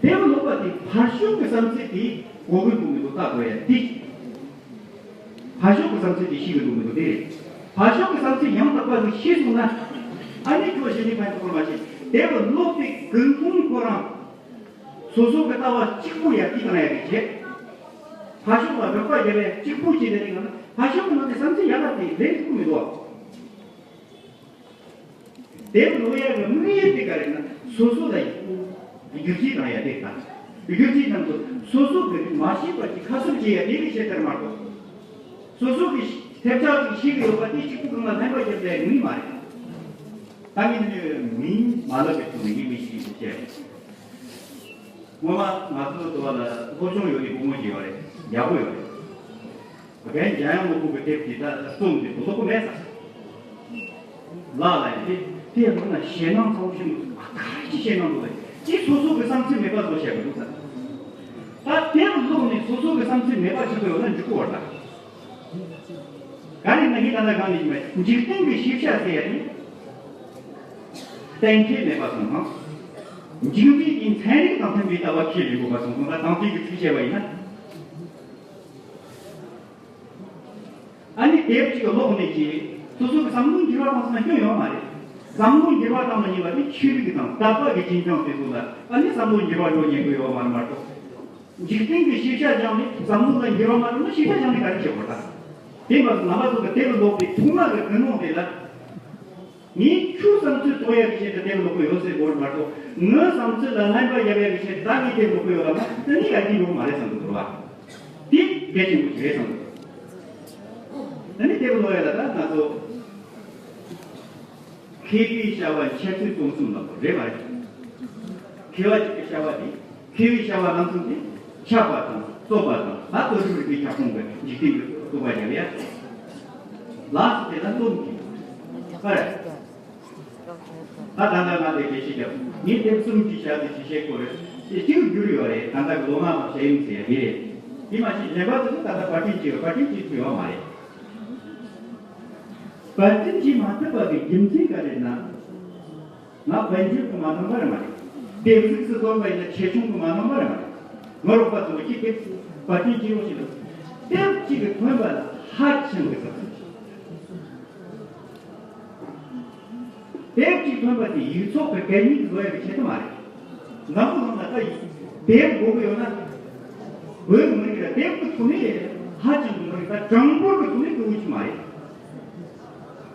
དེབ་ཀློག་པ་དེ་ཕར་ཕྱོགས་ཀྱི་བསམ་ཚུལ་དེ་གོ་གི་འདུག་མི་འདུག་བལྟ་དགོས་ཡ་དེ། ཕར་ཕྱོགས་ཀྱི་བསམ་ཚུལ་དེ་ཤེས་ཀྱི་འདུག་མི་འདུག་དེ་རེད། ཕར་ཕྱོགས་ཀྱི་བསམ་ཚུལ་ཡང་དག་པ་ཞིག་ཤེས་སོང་ན། ཨ་ནི་ཁྱོད་གཞི་ནས་ཕན་ཐོགས་མ་བྱེད། དེ་བ་ཀློག་པའི་ཀུན་སློང་ཁོ་རང་། སོ་སོ་གི་ལྟ་བ་གཅིག་པུ་ཡར་རྒྱས་བཏང་ཡ་རེད་བྱས། ཕར་ཕྱོགས་ལ་རོགས་པ་རྒྱབ་ཡ་གཅིག་པུ་བྱས་ནས་རེད་ང་ན་ཕར་ཕྱོགས་ཀྱི་ནང་གི་བསམ་ཚུལ་ཡག་ལ་དེ་ལེན་ཐུབ་མི་འདུག་དེབ་ཀློག་ཡ་གི་དམིགས་ཡུལ་དེ་ག་རེ་ན་སོ་སོ་ལ་བསྒྱུར་བཅོས་གཏང་ཡ་དེ་དང་། བསྒྱུར་བཅོས་གཏང་དུས་སོ་སོ་གི་མ་ཤེས་པ་ཅིག་ཁ་གསབ་བྱེད་ཡ་དེ་གི་ཆེད་དུ་མ་གཏོགས། སོ་སོ་གི་ཐེབས་ཆག་ཅིག་ཤེས་ཀྱི་ཡོད་པ་དེ་གཅིག་པུ་གང་ལ་ལྷན་པ་རྒྱབ་ཡ་ཡོང་ནི་མ་རེད། ད་མིན་མིན་མ་ལབ་པའི་ཐོག་ནས་ཡིན་མི་ཤེས་ཞེས་བཤད། སྔོན་མ་ང་ཚོ་དུ་བ་ལ་སློབ་སྦྱོང་ཡོད་པའི་སྐུ་ངོ་ཅིག་ཡོད་རེད། ཡག་པོ་ཡོད་རེད། རྒན་འཇམ་དབྱངས་ནོར་བུ་གི་དེབ་ཀྱི་ད་རྩོམ་གྱི་དུ་ལོག་གི་མེད་ས། ལ་ལ་ཡིན་དེ་དེ་ལོག་ན་ཞེད་སྣང་ཚ་བོ་ཞིག་འདུག་ཨ་ད་ཅི་ཞེད་སྣང་འདུག་ལ་ཅི་སོ་སོ་གི་བསམ་ཚུལ་མེད་པ་བཟོ་བྱས་པ་འདུག་ས། ད་དེ་ལ་ལོག་ནས་སོ་སོ་གི་བསམ་ཚུལ་མེད་པ་ཞིག་ཡོད་ན་འཇུག་གི་བར་ད། ག་རེ་ན་ངས་ད་ལྟ་གང་ནས་ཡིན་པ་འཇིག་རྟེན་གྱི་ཤེས་བྱ་ཟེར་ཡ་དེ། གཏན་འཁེལ་མེད་པ་སོང་ཙང་། འཇིག་རྟེན་གྱི་ཚན་རིག་དང་མཐུན་པའི་ལྟ་བ་ཁས་ལེན་དགོས་པ་སོང་ཙང་ད་དང་དེ་གི་ཚིག་བཤད་པ་ཡིན་ན། ཨ་ནི་དེབ་ཅིག་ཀློག་ནས་ཀྱི་སོ་སོ་གི་བསམ་བློ་འགྱུར་བ་གཏོང་ས་སྐྱོན་ཡོད་མ་རེད། བསམ་བློ་འགྱུར་བ་གཏོང་མ་ཉན་པ་དེ་ཆོས་ལུགས་དང་དད་པ་གི་རྐྱེན་ཅང་དེ་ཚོ་ལ་ཨ་ནི་བསམ་བློ་འགྱུར་བ་འགྲོ་ཉན་གི་ཡོད་མ་རེད་མ་གཏོགས། འཇིག་རྟེན་གྱི་ཤེས་བྱ་སྦྱངས་ནས་བསམ་བློ་ལ་འགྱུར་བ་མ་འགྲོ་ན་ཤེས་བྱ་སྦྱངས་ནས་ག་རེ་བྱེད་དགོས་ད། དེ་མ་ཟད་རྣམ་པ་ཚོ་གི་དེབ་ཀློག་པའི་ཐོག་མ་གི་ཀུན་སློང་དེ་ལ། ངས་ཁྱོད་བསམ་ཚུལ་རྟོགས་ཡག་གི་ཆེད་དུ་དེབ་ཀློག་གི་ཡོད་ཟེར་དགོས་མ་གཏོགས་ངའི་བསམ་ཚུལ་ལ་རྣམ་པ་རྒྱབ་ཡག་གི་ཆེད་དུ་ད་ངས་དེབ་ཀློག་གི་ཡོད་ལ་ན་དེ་ནི་ཡག་གི་ཡོད་མ་རེད་བསམ་གི་འདུག་བ། དེ་གལ་ཆེན་པོ་ཞིག་རེད་བསམ་གི་འདུག་ད་ནི་དེབ་ཀློག་ཡག་ལ་ད་ང་ཚོ། མཁས་པའི་བྱ་བ་འཆད་རྩོད་རྩོམ་གསུམ་ལ་རེད་བ། མཁས་པ་ཅིག་གི་བྱ་བ་དེ་མཁས་པའི་བྱ་བ་རྣམ་གསུམ་དེ་འཆད་པ་དང་རྩོད་པ་དང་ད་རྩོད་སྒྲུབ་རིག་པའི་ཁྱབ་ཁོངས་ཀྱི་འཇིག་རྟེན་གྱི་རྟོག་པ་རྒྱབ་ཡ། ལགས་སོ་དེ་ལ་རྩོམ་གྱི་ཨ་རེད། ད་ད་ལྟ་ང་དེ་གལ་ཆེ་རྒྱབ་ངས་དེབ་གསུམ་གྱི་བྱ་དེ་ཞིག་བཤད་དགོས་རེད་དེ་གཅིག་འགྱུར་ཡོད་རེད། ད་ལྟ་གི་ལོ་ལྔ་བ་བྱས་ཡིན་ཟེར་ཡ་དེ་རེད། དེ་མ་ཞིག་གཞན་པ་དེ་ཚོ་ད་ལྟ་བར་སྐྲུན་བྱས་ཡོད་བར་སྐྲུན་བྱེད་ཐུབ་ཡོད་མ་རེད། བར་སྐྲུན་བྱེད་མ་ཐུབ་པ་གི་རྒྱུ་མཚན་ག་རེ་ན། ང་དཔལ་འབྱོར་གྱིས་མ་འདང་བ་རེད་མ་རེད། དེབ་གཟུགས་སུ་བཏོན་པ་ཡིན་ན་ཆེ་ཆུང་གིས་མ་འདང་བ་རེད་མ་རེད། ང་རོགས་པ་ཚོ་གཅིག་དེབ་བར་སྐྲུན་བྱེད་རོགས་བྱེད་དང་། དེབ་གཅིག་གི་ཐོན་པ་ལ་ཧ་ཅང་གི་ཟབ་ཟིན་ཆེ། དེབ་གཅིག་ཐོན་པ་དེ་ཡིག་ཚོགས་ཀྱི་གད་སྙིགས་བཟོ་ཡག་གི་ཆེད་དུ་མ་རེད། འཛམ་བུ་གླིང་ལ་ད་ཡིག་དེབ་དགོས་ཀྱི་ཡོད་ན། བོད་མི་རིགས་ལ་དེབ་ཀྱི་ཐོག་ནས་ཧ་ཅང་གི་མི་རིགས་ད་གྲངས་འབོར་གྱི་ཐོག་ནས་སྐྱོ་བོ་ཞིག་མ་རེད།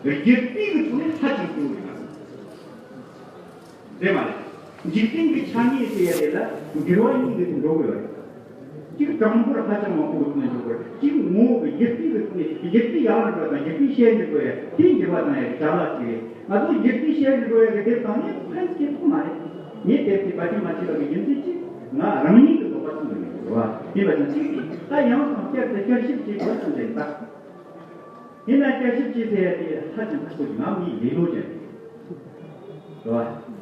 རྒྱུ་སྤུས་ཀྱི་ཐོག་ནས་ཧ་ཅང་སྐྱོ་བོ་ཡིན་ན། རེད་མ་རེད། འཇིག་རྟེན་གྱི་ཆ་ནས་ཟེར་ཡ་དེ་ལ་འགྱུར་བ་གཉིས་ཀྱི་ཐོག་འགྲོ་དགོས་རེད། གཅིག་གྲངས་འབོར་ཧ་ཅང་མང་པོ་གི་ཐོག་ནས་འགྲོ་དགོས་རེད། གཅིག་ངོ་བོ་གི་རྒྱུ་སྤུས་ཀྱི་ཐོག་ནས་རྒྱུ་སྤུས་ཡག་རུ་འགྲོ་དང་རྒྱུ་སྤུས་ཞན་རུ་འགྲོ་ཡ་དེ་འགྱུར་བ་བཏང་ཡ་གི་བྱ་བ་ཞིག་རེད། ང་ཚོ་རྒྱུ་སྤུས་ཞན་རུ་འགྲོ་ཡ་གི་དེབ་བཏང་ནས་ཕན་སྐྱེ་ཐུབ་མ་རེད། ངས་དེབ་དེ་བར་སྐྲུན་མ་བྱས་པ་གི་རྒྱུ་མཚན་གཅིག་ང་རང་ཉིད་ཀྱི་འདོད་པ་ཚང་དགོས་ནས་རེད་བ། དེ་བ་ཅན་གཅིག་ད་ཡང་དང་བསྐྱར་དུ་བསྐྱར་ཞིབ་བྱེད་དགོས་བསམ་པའི་རྟགས། ཡིན་ན་བསྐྱར་ཞིབ་བྱེད་ཟེར་ཡ་དེ་ཧ་ཅང་ཁག་པོ་ཞིག་ངའི་ལས་ལོ་ཅན་རེད་བ།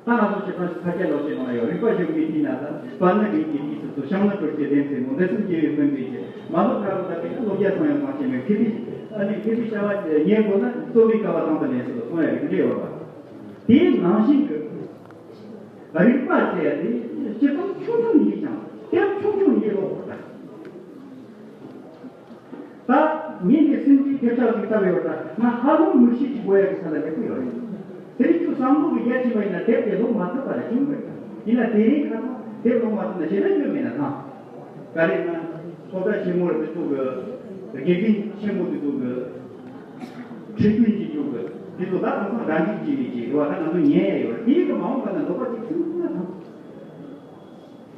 ད་ང་ཚོ་སྤྱིར་བཏང་ཕལ་སྐད་ལོ་ཅན་ནང་ཡོད་རིག་པ་ཞུགས་པའི་དུས་ན་ད་པ་ནི་རིགས་ཀྱི་དུས་སུ་ཚོ་ཤང་ནི་གྲོལ་གྱི་ལྡན་ཚེ་མོ་འདི་གསུམ་སྐྱེ་བའི་ཕན་བདེ་ཆེ་མ་ལོ་ཁ་ལོ་ད་དེ་ཀ་ལོ་བརྒྱ་ཚང་ཡང་མ་བྱེད་མེད་མཁས་པའི་ཨ་ནི་མཁས་པའི་བྱ་བ་ཉེར་དགུ་ན་རྩོམ་རིག་དཀའ་བ་ཚང་དུ་ལེན་སྲོལ་སོང་ཡ་རིགས་འདྲ་ཡོད་པ། དེའི་ནང་བཞིན་གྱི་རིག་པ་ཟེར་ཡ་དེ་སྤྱིར་བཏང་ཆུང་ཆུང་ཡིན་ཀྱང་དེ་ཆུང་ཆུང་ཡིན་ལོག་པ་དང་། ད་ཉིན་གྱི་སེམས་ཀྱི་ཐེབས་ཆག་ཅིག་ལྟ་བའི་བར་ད་ང་ཧ་ལམ་མི་ཤེས་ཀྱི་དགོས་ཡ་གི་ས་ལ་སླེབས་ཀྱི་ཡོད་རེད། དེ་རིང་ཁྱོད་བསམ་བློ་གི་རྒྱ་ཆེ་བ་ཡིན་ན་དེབ་དེ་ལོག་མ་ཐུབ་པ་ལ་བྱུང་བ་རེད། ཡིན་ན་དེ་རིང་ཁ་སང་དེབ་ལོག་མ་ཐུབ་ན་ཞེ་དྲག་སྐྱོན་མེད་ན་ཐང་། ག་རེ་ན་སློབ་གྲྭ་ཆེན་མོ་རེད་དེ་ཚོ་གི་དགེ་རྒན་ཆེན་མོ་དེ་ཚོ་གི་ཁྲིད་སྟོན་བྱེད་རྒྱུ་གི་དེ་ཚོ་ད་དེང་སང་ར་འཇིགས་བྱེད་ནས་བྱེད་རེད་བ། ད་ང་ཚོ་ཉན་ཡ་ཡོད་རེད། དེ་གི་མ་འོངས་པ་ན་ལོག་པ་ཅིག་བྱུང་ན་ཐང་།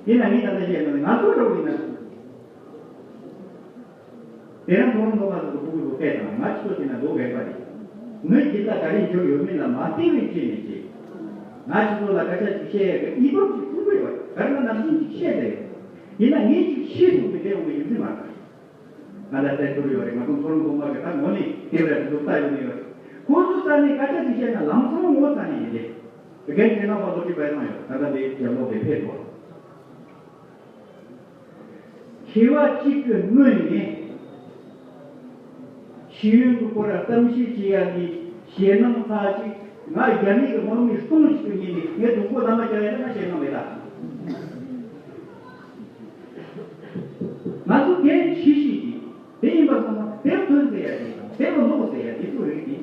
ཡིན་ན་ངས་ད་ལྟ་བཤད་ན་ང་ཚོ་འདྲ་བོ་ཡིན་ན། དེ་རིང་ཁོང་ཚོ་ལ་སོགས་ཕྲུ་གུ་ཚོ་སྐད་དང་ང་ཚོ་དེ་ན་ལོ་རྒན་པ་རེད། མི་སྒྱིད་ལ་ག་རེ་འབྱོར་ཡོད་མེད་ལ་མ་བལྟས་པའི་ཆེད་ནས་ཀྱི། ང་ཚོ་ལ་སྐད་ཆ་ཅིག་བཤད་ཡ་གི་ཨི་བབ་ཅིག་ཐུག་གི་ཡོད། ག་རེ་ན་ནམ་རྒྱུན་ཅིག་བཤད་བསྡད་ཡོད། ཡིན་ན་ངས་ཅིག་ཤེས་སོང་གི་དེ་འོང་གི་ཡོད་ཟིན་མ་རེད། ང་ལ་བསྟན་འགྱུར་ཡོད་རེད། ང་ཚོ་མཐོ་རིམ་སློབ་མ་གི་ད་ངོ་ནས་དེ་བས་འདུག་ལྟ་ཡོད་ནི་ཡོད། ཁོ་ཚོ་རྩ་ནས་སྐད་ཆ་ཅིག་བཤད་ན་ལམ་སང་ངོ་ཚ་ནས་ཡིན་ཏེ། རྒན་ཁྱེད་རྣམ་པ་སློབ་ཁྲིད་པའི་ནང་ཡོད། ད་ལྟ་འདི་རྒྱབ་ལོགས་དེ་ཕེབས་འགྲོ། མཁས་པ་གཅིག་གི་སྔོན་ནས་ཤེས་ཡོན་གྱི་སྐོར་ལ་གཏམ་བཤད་བྱེད་ཡ་ནི་ཞེད་སྣང་ཚ་ཅིག་ང་རྒྱ་མི་གི་དམག་མི་སྟོང་ཞིག་གི་ཉིན་ནས་ངས་སྡུག་པོ་ལམ་ལ་བརྒྱབ་ཡ་ལ་ང་ཞེད་སྣང་མེད་ད། ང་ཚོ་གལ་ཆེ་ཤོས་ཀྱི་དེ་ཡིན་པ་སོང་ན་དེབ་ཐོན་ཟེར་ཡ་དེ་དེབ་ཀློག་ཟེར་ཡ་དེ་ཚོ་རིགས་དེ།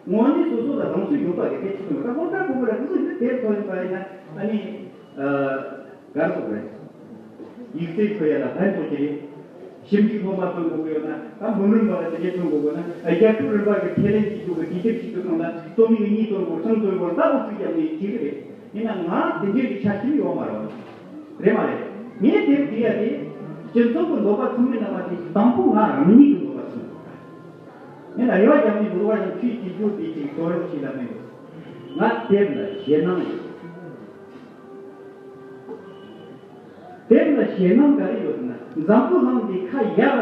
དངོས་གནས་སོ་སོ་ལ་རང་ཚུགས་ཡོད་པ་གི་དེ་ཆུ་ཡོད་ད་ཧོན་ཏ་ཀུ་ཀུ་ར་ཀུ་ཀུ་དེ་ཐོན་པ་ཡིན་ན་ཨ་ནི་གར་ཐོག་རེད། ཡིག་ཚད་ཐོན་ཡ་ལ་ཕན་ཐོགས་ཀྱི་རེད། ཞིབ་འཇུག་སློབ་མ་ཐོན་དགོས་ཀྱི་ཡོད་ན་ད་མུ་མུན་པ་ལ་དེ་གས་ཐོན་དགོས་དགོས་ན་རྒྱལ་ཁབ་རིམ་པ་གི་ཁས་ལེན་བྱེད་རྒྱུ་གི་དུས་དེབ་ཞིག་ཏུ་སོང་ན་རྩོམ་ཡིག་གཉིས་ཐོན་དགོས་གསུམ་ཐོན་དགོས་ད་གོ་ཚིག་རྒྱབ་ནས་བྲིས་གི་རེད། ཡིན་ན་ང་དེ་འདྲའི་གི་ཆ་རྐྱེན་ཡོད་མ་རེད། རེད་མ་རེད། ངས་དེབ་བྲིས་ཡ་དེ་སྤྱི་ཚོགས་ཀྱི་འདོད་པ་ཚང་མའི་ནང་མ་དེ་དང་པོ་ང་རང་ཉིད་ཀྱི་འདོད་པ་ཚང་། ངས་ན་ཡོད་ཀྱང་མི་འདུག་བ་ཡང་ཁྱོད་ཀྱི་རྒྱུ་དེ་ཅིག་གཏོར་རོགས་བྱེད་ལ་མེད། ང་དེབ་ལ་ཞེད་སྣང་ཡོད། དེབ་ལ་ཞེད་སྣང་ག་རེ་ཡོད་ཟེར་ན། འཛམ་བུ་གླིང་འདི་ཁ་ཡར་ལ་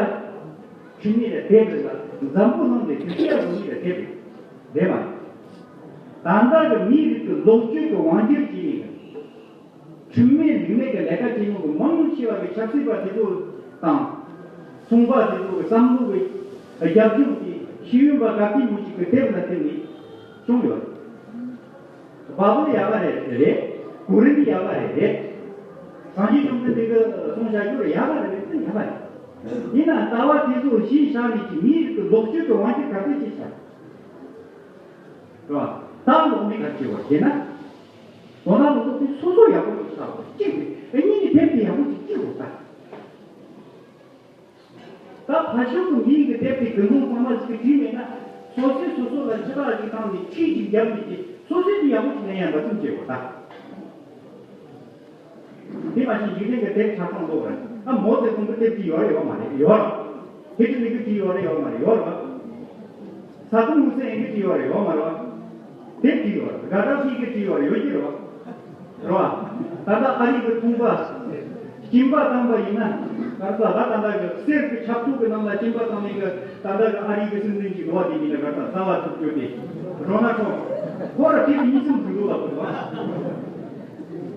ཁྲིད་ནི་རེད་དེབ་རེད་ལ། འཛམ་བུ་གླིང་འདི་དུས་ཤར་འགྲོ་ནི་རེད་དེབ་རེད། རེད་མ་རེད། ད་ལྟ་གི་མིའི་རིགས་ཀྱི་ལོག་སྤྱོད་ཀྱི་དབང་སྒྱུར་བྱེད་ནི་རེད། ཁྲིམས་མེད་ལུགས་མེད་ཀྱི་ལས་ཀ་བྱེད་མྱོང་གི་མང་ཆེ་བ་གི་ཆབ་སྲིད་པ་དེ་ཚོ་དང་། ཚོང་པ་དེ་ཚོ་གི་བསམ་བློ་གི་རྒྱབ་ལྗོངས་དེ་ཤེས་ཡོན་པ་དགའ་སྐྱིད་མོ་ཞིག་གི་དེབ་ལ་བརྟེན་ནས་བྱུང་ཡོད། བ་བུ་ཡག་པ་རེད་རེད། གོ་རིམ་ཡག་པ་རེད་རེད། སངས་རྒྱས་བཅོམ་ལྡན་འདས་ཀྱིས་གསུངས་བཞག་རྒྱུ་རེད། ཡག་པ་རེད་རེད། ཡག་པ་རེད། ཡིན་ནའང་ལྟ་བ་དེ་ཚོ་གཞི་བཞག་ནས་ཀྱི་མིའི་རིགས་ཀྱི་ལོག་སྤྱོད་ཀྱི་དབང་སྒྱུར་ག་ཚོད་བྱེད་བཞག་རེད་བ། ད་ལོག་ནས་ག་བྱེད་བ་ཞེ་ན། དོ་སྣང་ལོག་སྟེ་སོ་སོ་ཡག་པོ་ཞིག་བསགས་དགོས་གཅིག་རེད། གཉིས་ནི་དེབ་དེ་ཡག་པོ་ཞིག་བྲིས་དགོས་ད། ད་ཕ་ཤུལ་དུ་མིའི་གི་དེབ་དེ་དགུན་ཁུངས་ཚང་མ་ཞིག་གིས་བྲིས་མེད་ན། སོ་སོས་སོ་སོ་ལ་ཕྱི་ཐག་ཅིག་བཏང་ནས་ཁྲིད་ཅིག་བརྒྱབ་ནས་ཀྱི་སོ་སོས་དེ་ཡག་པོ་ཞིག་ལེན་ཡག་འབད་བརྩོན་བྱེད་དགོས་ད། དེ་མ་ཤེས་འཇིག་རྟེན་གྱི་དེབ་ཆ་ཚང་ལོག་རེད། ཨ་མའོ་ཙེ་ཏུང་གི་དེབ་ཅིག་ཡོད་རེད་ཡོད་མ་རེད། ཡོད་རེད། ཧེ་ཀྲི་ལི་གི་ཅིག་ཡོད་རེད་ཡོད་མ་རེད། ཡོད་རེད་བ། ས་ཏུ་མུ་སེ་ཨེན་གི་ཅིག་ཡོད་རེད་ཡོད་མ་རེད་བ། དེབ་ཅིག་ཡོད་རེད། ག་ཏྲ་ཕི་གི་ཅིག་ཡོད་རེད། ཡོད་ཀྱི་རེད་བ། རེད་བ། ད་ལྟ་ཨ་རི་གི་ཚོང་པ་སྐྱིན་པ་བཏང་པ་ཡིན་ན། ད་ལྟ་ད་ལྟ་གི་གསེར་གྱི་ཆབ་ཏུ་གི་ནང་ལ་སྐྱིན་པ་བཏང་ནས་གི་ད་ལྟ་གི་ཨ་རི་གི་སྲིད་འཛིན་གྱི་འགྲོ་བ་དེ་ཡིན་ན། ག་ད་རྩ་བ་ཐུབ་རྒྱུ་དེ་རོ་ན་ཁྲོམ་ཁོ་ར་དེབ་གཉིས་གསུམ་བྲིས་འདུག་ལབ་དགོས་བ།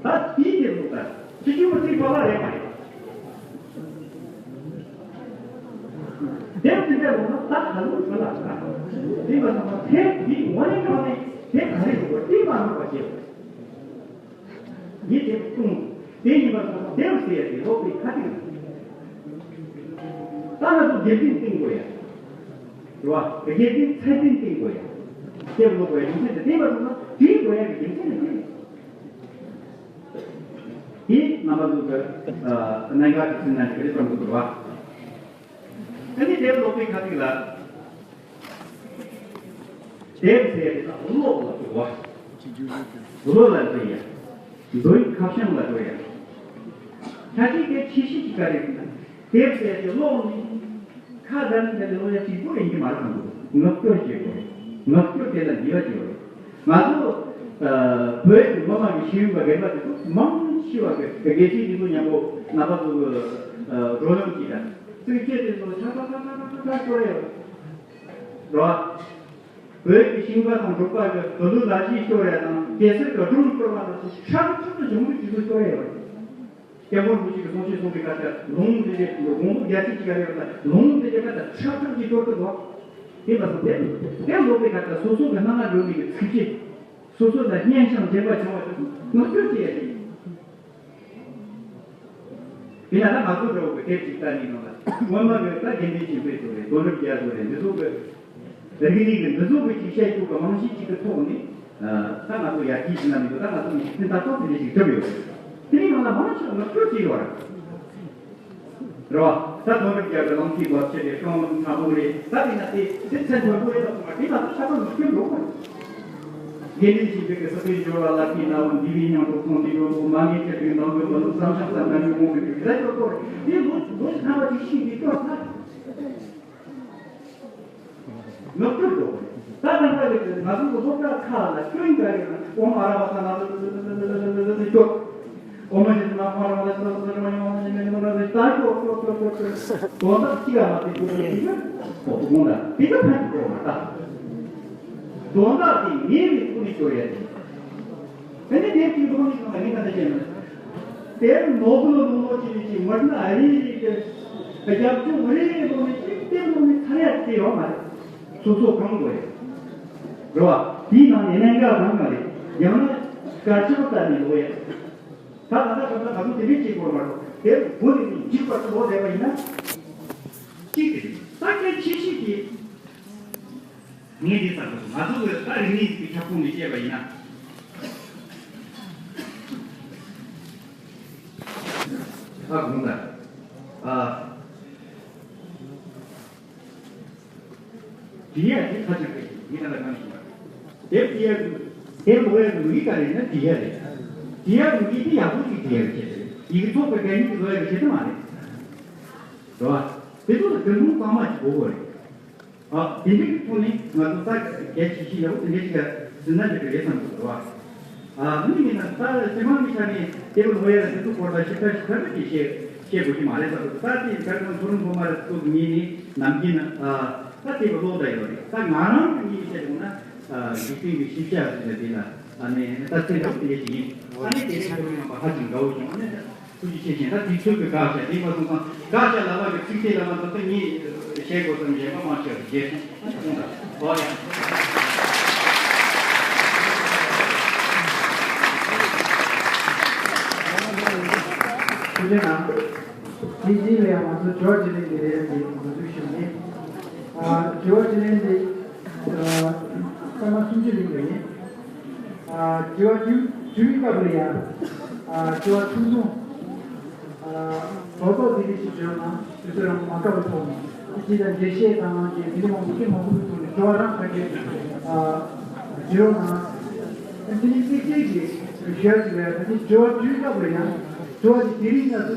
ད་དེའི་དེབ་ལོག་ད། ཁྱི་ཁྱི་མོ་ཚིག་པ་ལ་རེད་མ་རེད། དེབ་དེ་འདྲ་ལོག་ན་ད་ག་ལུགས་ཟེར་ལ་ཟེར། དེ་མ་ཚང་མ་དེབ་དེ་ངོ་ནས་ངོ་ནས་དེབ་ག་རེ་ཡོད་པ་དེ་མ་ནོར་བ་བྱེད། ངས་དེབ་གསུངས། དེ་ཡིན་པ་ཚང་མ་དེབ་ཟེར་ཡ་དེ་ལོག་པའི་ཁ་ཐིག་ལ། ད་ང་ཚོ་དགེ་རྒན་བསྟེན་དགོས་ཡ། རེད་བ། དགེ་རྒན་ཚད་ལྡན་བསྟེན་དགོས་ཡ། དེབ་ཀློག་དགོས་ཡ་རྒྱུ་མཚན་དེ་བསྟེན་པ་ཚང་མ་བྲིས་དགོས་ཡ་གི་རྒྱུ་མཚན་དེ་རེད། དེ་རྣམ་པ་ཚོ་གི་གནད་འགག་གི་ཚིག་ན་གི་རེད་བསམ་གི་འདུག་བ། ཨ་ནི་དེབ་ཀློག་པའི་ཁ་ཐིག་ལ། དེབ་ཟེར་ཡ་དེ་ད་ཀློག་ལ་འདུག་བ། ཀློག་ལ་འདུག་ཡ། འདོན་ཁ་བྱང་ལ་འགྲོ་ཡ། ཁ་ཅིག་གི་ཆེ་ཤོས་ཀྱི་ག་རེ་ཟེར་ན། དེབ་ཟེར་ཏེ་ཀློག་ནི། ཁ་བརྡ་ནི་འདི་ལོ་ཡ་གཅིག་པུ་ཡིན་གྱི་མ་རེད་བསམ་གྱི་འདུག་ངག་སྐྱོར་བྱེད་དགོས་རེད། ངག་སྐྱོར་དེ་ལ་ནུས་པ་ཅིག་ཡོད་རེད། ང་ཚོ་བོད་ཀྱི་མི་མང་གི་ཤེས་ཡོན་པ་རྒན་པ་དེ་ཚོ་མང་ཆེ་བ་གི་དགེ་ཆེ་དེ་ཚོ་མཉམ་པོ་རྣམ་པ་ཚོ་གི་བགྲོ་གླེང་གྱིས་དང་། ཚིགས་བཅད་དེ་ཚོ་ཆ་ཚ་ཚ་ཚ་ཚ་ཚ་སྐྱོར་ཡོད་རེད་བ། བོད་ཀྱི་ཤིང་པ་དང་འབྲོག་པ་གི་བུ་ལུ་ལ་གཞས་སྐྱོར་ཡ་དང་གེ་སར་གྱི་སྒྲུང་སྐྱོར་བ་དང་ཁྲག་ཁྲག་ཏུ་བྱུང་གི་དུས་སུ་སྐྱོར་ཡ་ཡོད། སྐྱབས་མགོན་རིན་པོ་ཆེ་གི་གསུང་ཆོས་གསུང་པའི་སྐབས་དེར་ལུང་དེ་ཚོ་དགོངས་པ་རྒྱ་ཆེ་ཅིག་ཡོད་པ་དང་ལུང་དེ་ཚོའི་སྐབས་དེར་ཁྲག་ཁྲག་གི་སྐྱོར་གི་འདུག་དེ་མ་ཟད་དེ་དེ་ལོག་པའི་སྐབས་དེར་སོ་སོ་གི་སྣང་ང་འགྲོ་མཁན་གྱི་ཚིགས་བཅད། སོ་སོ་དང་སྙན་ཞིང་འདྲེས་པ་བྱུང་བ་དེ་ཚོ་ངག་སྐྱོར་བྱེད་ཡ་རེད། དེ་ན་ད་ང་ཚོ་འདྲ་བོ་གི་དེབ་ཅིག་ལྟ་ནས་ནང་ལ་སྔོན་མ་གི་ད་དགེ་འདུན་ཆོས་འཕེལ་ཚོ་རེད། དོན་གྲུབ་རྒྱལ་ཚོ་རེད། འདི་ཚོ་གི་རིག་གནས་ཀྱི་འདི་ཚོ་གི་ཅིག་བཤད་རྒྱུ་གི་རྨང་གཞི་ཅིག་གི་ཐོག་ནས་ད་ང་ཚོ་ཡར་རྒྱས་ཕྱིན་ན་མི་འདུག་ད་ང་ཚོ་ནས་ཕན་ཐོགས་དེ་འདྲ་ཞིག་ཐོབ་ཡོད། དེ་ནས་ནང་ལ་མང་ཆེ་བ་ངག་སྐྱོར་བྱས་ཡོད་རེད། རེད་བ། ད་དོན་གྲུབ་རྒྱལ་གྱི་ལམ་ཐིག་བར་ཆད་རེད། སྐྲག་སྣང་ཕྲ་མོ་རེད། ད་དེ་ན་དེ་དེ་ཚན་དོན་པོ་རེད་ལ་སོང་བ་དེ་ང་ཚོ་ཆ་ཚང་ངག་སྐྱོར་འགྲོ་དགོས་རེད། དགེ་འདུན་ཆོས་འཕེལ་གྱི་སྲིད་པའི་སྦྱོར་བ་ལ་ཁའི་ན་བུ་འདུལ་བའི་སྙིང་པོ་ཁོང་འདི་འགྲོ་འདུག་མ་ངེས་ཁྱེར་གྱི་ནང་གི་བུ་ལུག་བསམ་ཤིང་བསམ་ན་ཉོན་མོངས་ཀྱི་དྲི་ཟ་སྐྱོར་སྐོར་རེད། དེ་ལོ་ལོ་ཐ་མ་དེ་ཤིང་གི་སྐྱོར་ཚར། ངག་སྐྱོར་འགྲོ་དགོས་རེད། ད་ད་ལྟ་གི་ང་ཚོ་གི་སློབ་གྲྭ་ཁག་ལ་སྐྱོན་ག་རེ་ཡོད་ན། ཨོཾ་ཨ་ར་བ་ས་ན་སྐྱོར། ཨོཾ་མ་ཎི་ཙི་ན་ཕ་ར་མ་ལ་ས་ས་ར་མ་ཡ་མ་ཉ་ཉ་ཉ་ཉ་ད་སྐྱོར་སྐྱོར་སྐྱོར་སྐྱོར་སྐྱོར། དོན་དག་གཅིག་ལ་མ་བརྩི་དགོས་པའི་ཕྱིར་གོ་དགོངས་ལ་དེ་ག་ཕན་ཐོགས་མ་ད། དོན་དག་དེ་ངེས་པའི་ཐོག་ནས་སྐྱོར་ཡ་དེ། དེ་ནི་དེབ་ཀྱི་ཐོག་ནས་སོང་བ་ངས་ད་ལྟ་བཤད་ན། དེབ་ནོར་བུ་ལ་ནོར་ལོ་ཅི་ཅི་མི་སྣ་རེ་རེ་གི་རྒྱབ་ལྗོངས་རེ་རེ་ཐོག་ནས་ཅིག་དེབ་ནང་ནས་ཚར་ཡ་དེ་ཡོད་མ་རེད། སོ་སོ་གང་དགོས་རེད། རེད་བ། དེའི་ནང་ནས་གནད་འགག་གང་ག་རེད། ཡང་ན་སྐར་ཆ་ལྟར་ནས་ལོ་ཡ། ད་ད་ལྟ་ད་ལྟ་ང་ཚོ་དེ་འདྲའི་བྱེད་དགོས་མ་རེད། དེབ་བུ་ནས་ནི་འཇིག་པར་ལོ་བསྡད་པ་ཡིན་ན། གཅིག་དེ་རེད། ད་གལ་ཆེ་ཤོས་དེ། ངས་འདི་ལྟར་དུ་ང་ཚོ་གི་ད་རིག་གནས་ཀྱི་ཁྱབ་ཁོངས་ནས་བཤད་པ་ཡིན་ན། ད་དགོངས་དག་ཨ། འབྲི་ཡ་དེ་ཁ་ཆག་གི་ཡིན་ན་ལ་གང་ཞིག་ལ། དེབ་འབྲི་ཡ་དེབ་ཀློག་ཡ་གི་ལུགས་ཡིག་ག་རེ་ཡིན་ན་འབྲི་ཡ་རེད། འབྲི་ཡ་ལུགས་ཡིག་དེ་ཡག་པོ་ཞིག་འབྲི་ཡ་གི་ཆེད་དུ་ཡི་གེ་ཚོགས་པའི་གད་སྙིགས་ཀྱི་བཟོ་ཡ་གི་ཆེད་དུ་མ་རེད། རེད་བ། དེ་ཚོ་ལ་དོན་སྙིང་གཙང་མ་ཞིག་དགོས་དགོས་རེད། ཨ། དེ་འདྲའི་གི་ཐོག་ནས་ང་ཚོ་ས་གལ་ཆེ་ཤོས་ཡག་པོ་དེ་འདྲའི་ཞིག་ལ་ཟིན་ན་འགྲིག་གི་རེད་བསམ་གྱི་འདུག་བ། ཨ་མི་མི་ན་ད་སེམས་ཁམས་ཀྱི་ཆ་ནས་དེ་བ་ལོ་ཡ་ལ་དེ་ཚོ་སྐོར་ལ་ཞིབ་ཕྲ་ཞིབ་ཕྲ་ཅིག་བཤད་བཤད་དགོས་ཀྱི་མ་རེད་ཟེར་དུས། ད་དེ་གར་ཁང་ཚོ་རུང་ཁོ་མ་རེད་ཚོ་ཉིད་ནི་ནམ་རྒྱུན་ཨ་ད་དེ་བ་ལོ་ད་ཡོད་རེད། ད་ང་རང་གི་ཉིད་བཤད་དགོས་ན་ཨ་འཇིག་རྟེན་གྱི་ཤེས་བྱ་ཟེར་བ་དེ་ལ་ཨ་ནི་ད་ཚེ་འདྲ་བོ་དེ་འདྲ་ཞིག་ཡིན། ཨ་ནི་དེ་རིང་ཁོ་རང་ཡང་ཧ་ཅང་དགའ་བོ་བྱུང་། ཨ་ནི་ཐུགས་རྗེ་ཆེ་ཞིང་། ད་དུས་ཚོད་ཀྱི་དགག་བྱ་འགྲིག་པ་སོང་ཙང་། དགག་བྱ་ལབ་པ་གི་ཚིག་དེ་ལབ་པ་ད་ལྟ་ངས་བཤད་དགོས་སམ། གཞན་པ་མ་བཤད་རྗེས་སོང་། ཨོ་ཡ། ཐུགས་རྗེ་གནང་། དེ་རྗེས་ལ་ཡང་ང་ཚོ་དྲི་བ་དྲིས་ལན་གྱི་ལས་རིམ་དེ་འགོ་འཛུགས་ཞུ་ནས། ཨ་དྲི་བ་དྲིས་ལན་དེ་ཨ་སྐར་མ་སུམ་ཅུ་རིང་བ་ཡིན། ཨ་དྲི་བ་དྲི་དྲི་བའི་སྐབས་ལ་ཡང་ཨ་དྲི་བ་ཐུང་ཐུང་ཨ་རྡོག་རྡོག་དེ་འདྲ་ཞིག་བརྗོད་ན་དུས་ཚོད་རང་མ་བཀག་པའི་ཐོག་ནས་དེ་ཅི་ལྟར་འགྲེལ་བཤད་དང་དེ་འདྲ་མང་པོ་སྐད་མང་པོ་གི་ཐོག་ནས་དྲི་བ་རང་ག་གེ་ཨ་བརྗོད་རོགས་གནང་། དེ་ནས་ཚིག་གཅིག་ཅིག་ཞུ་ཡ་ཞིག་ལ་ཡང་ད་ལྟའི་དྲི་བ་དྲི་བའི་སྐབས་ལ་ཡང་དྲི་བ་དེ་དེ་རིང་ང་ཚོ།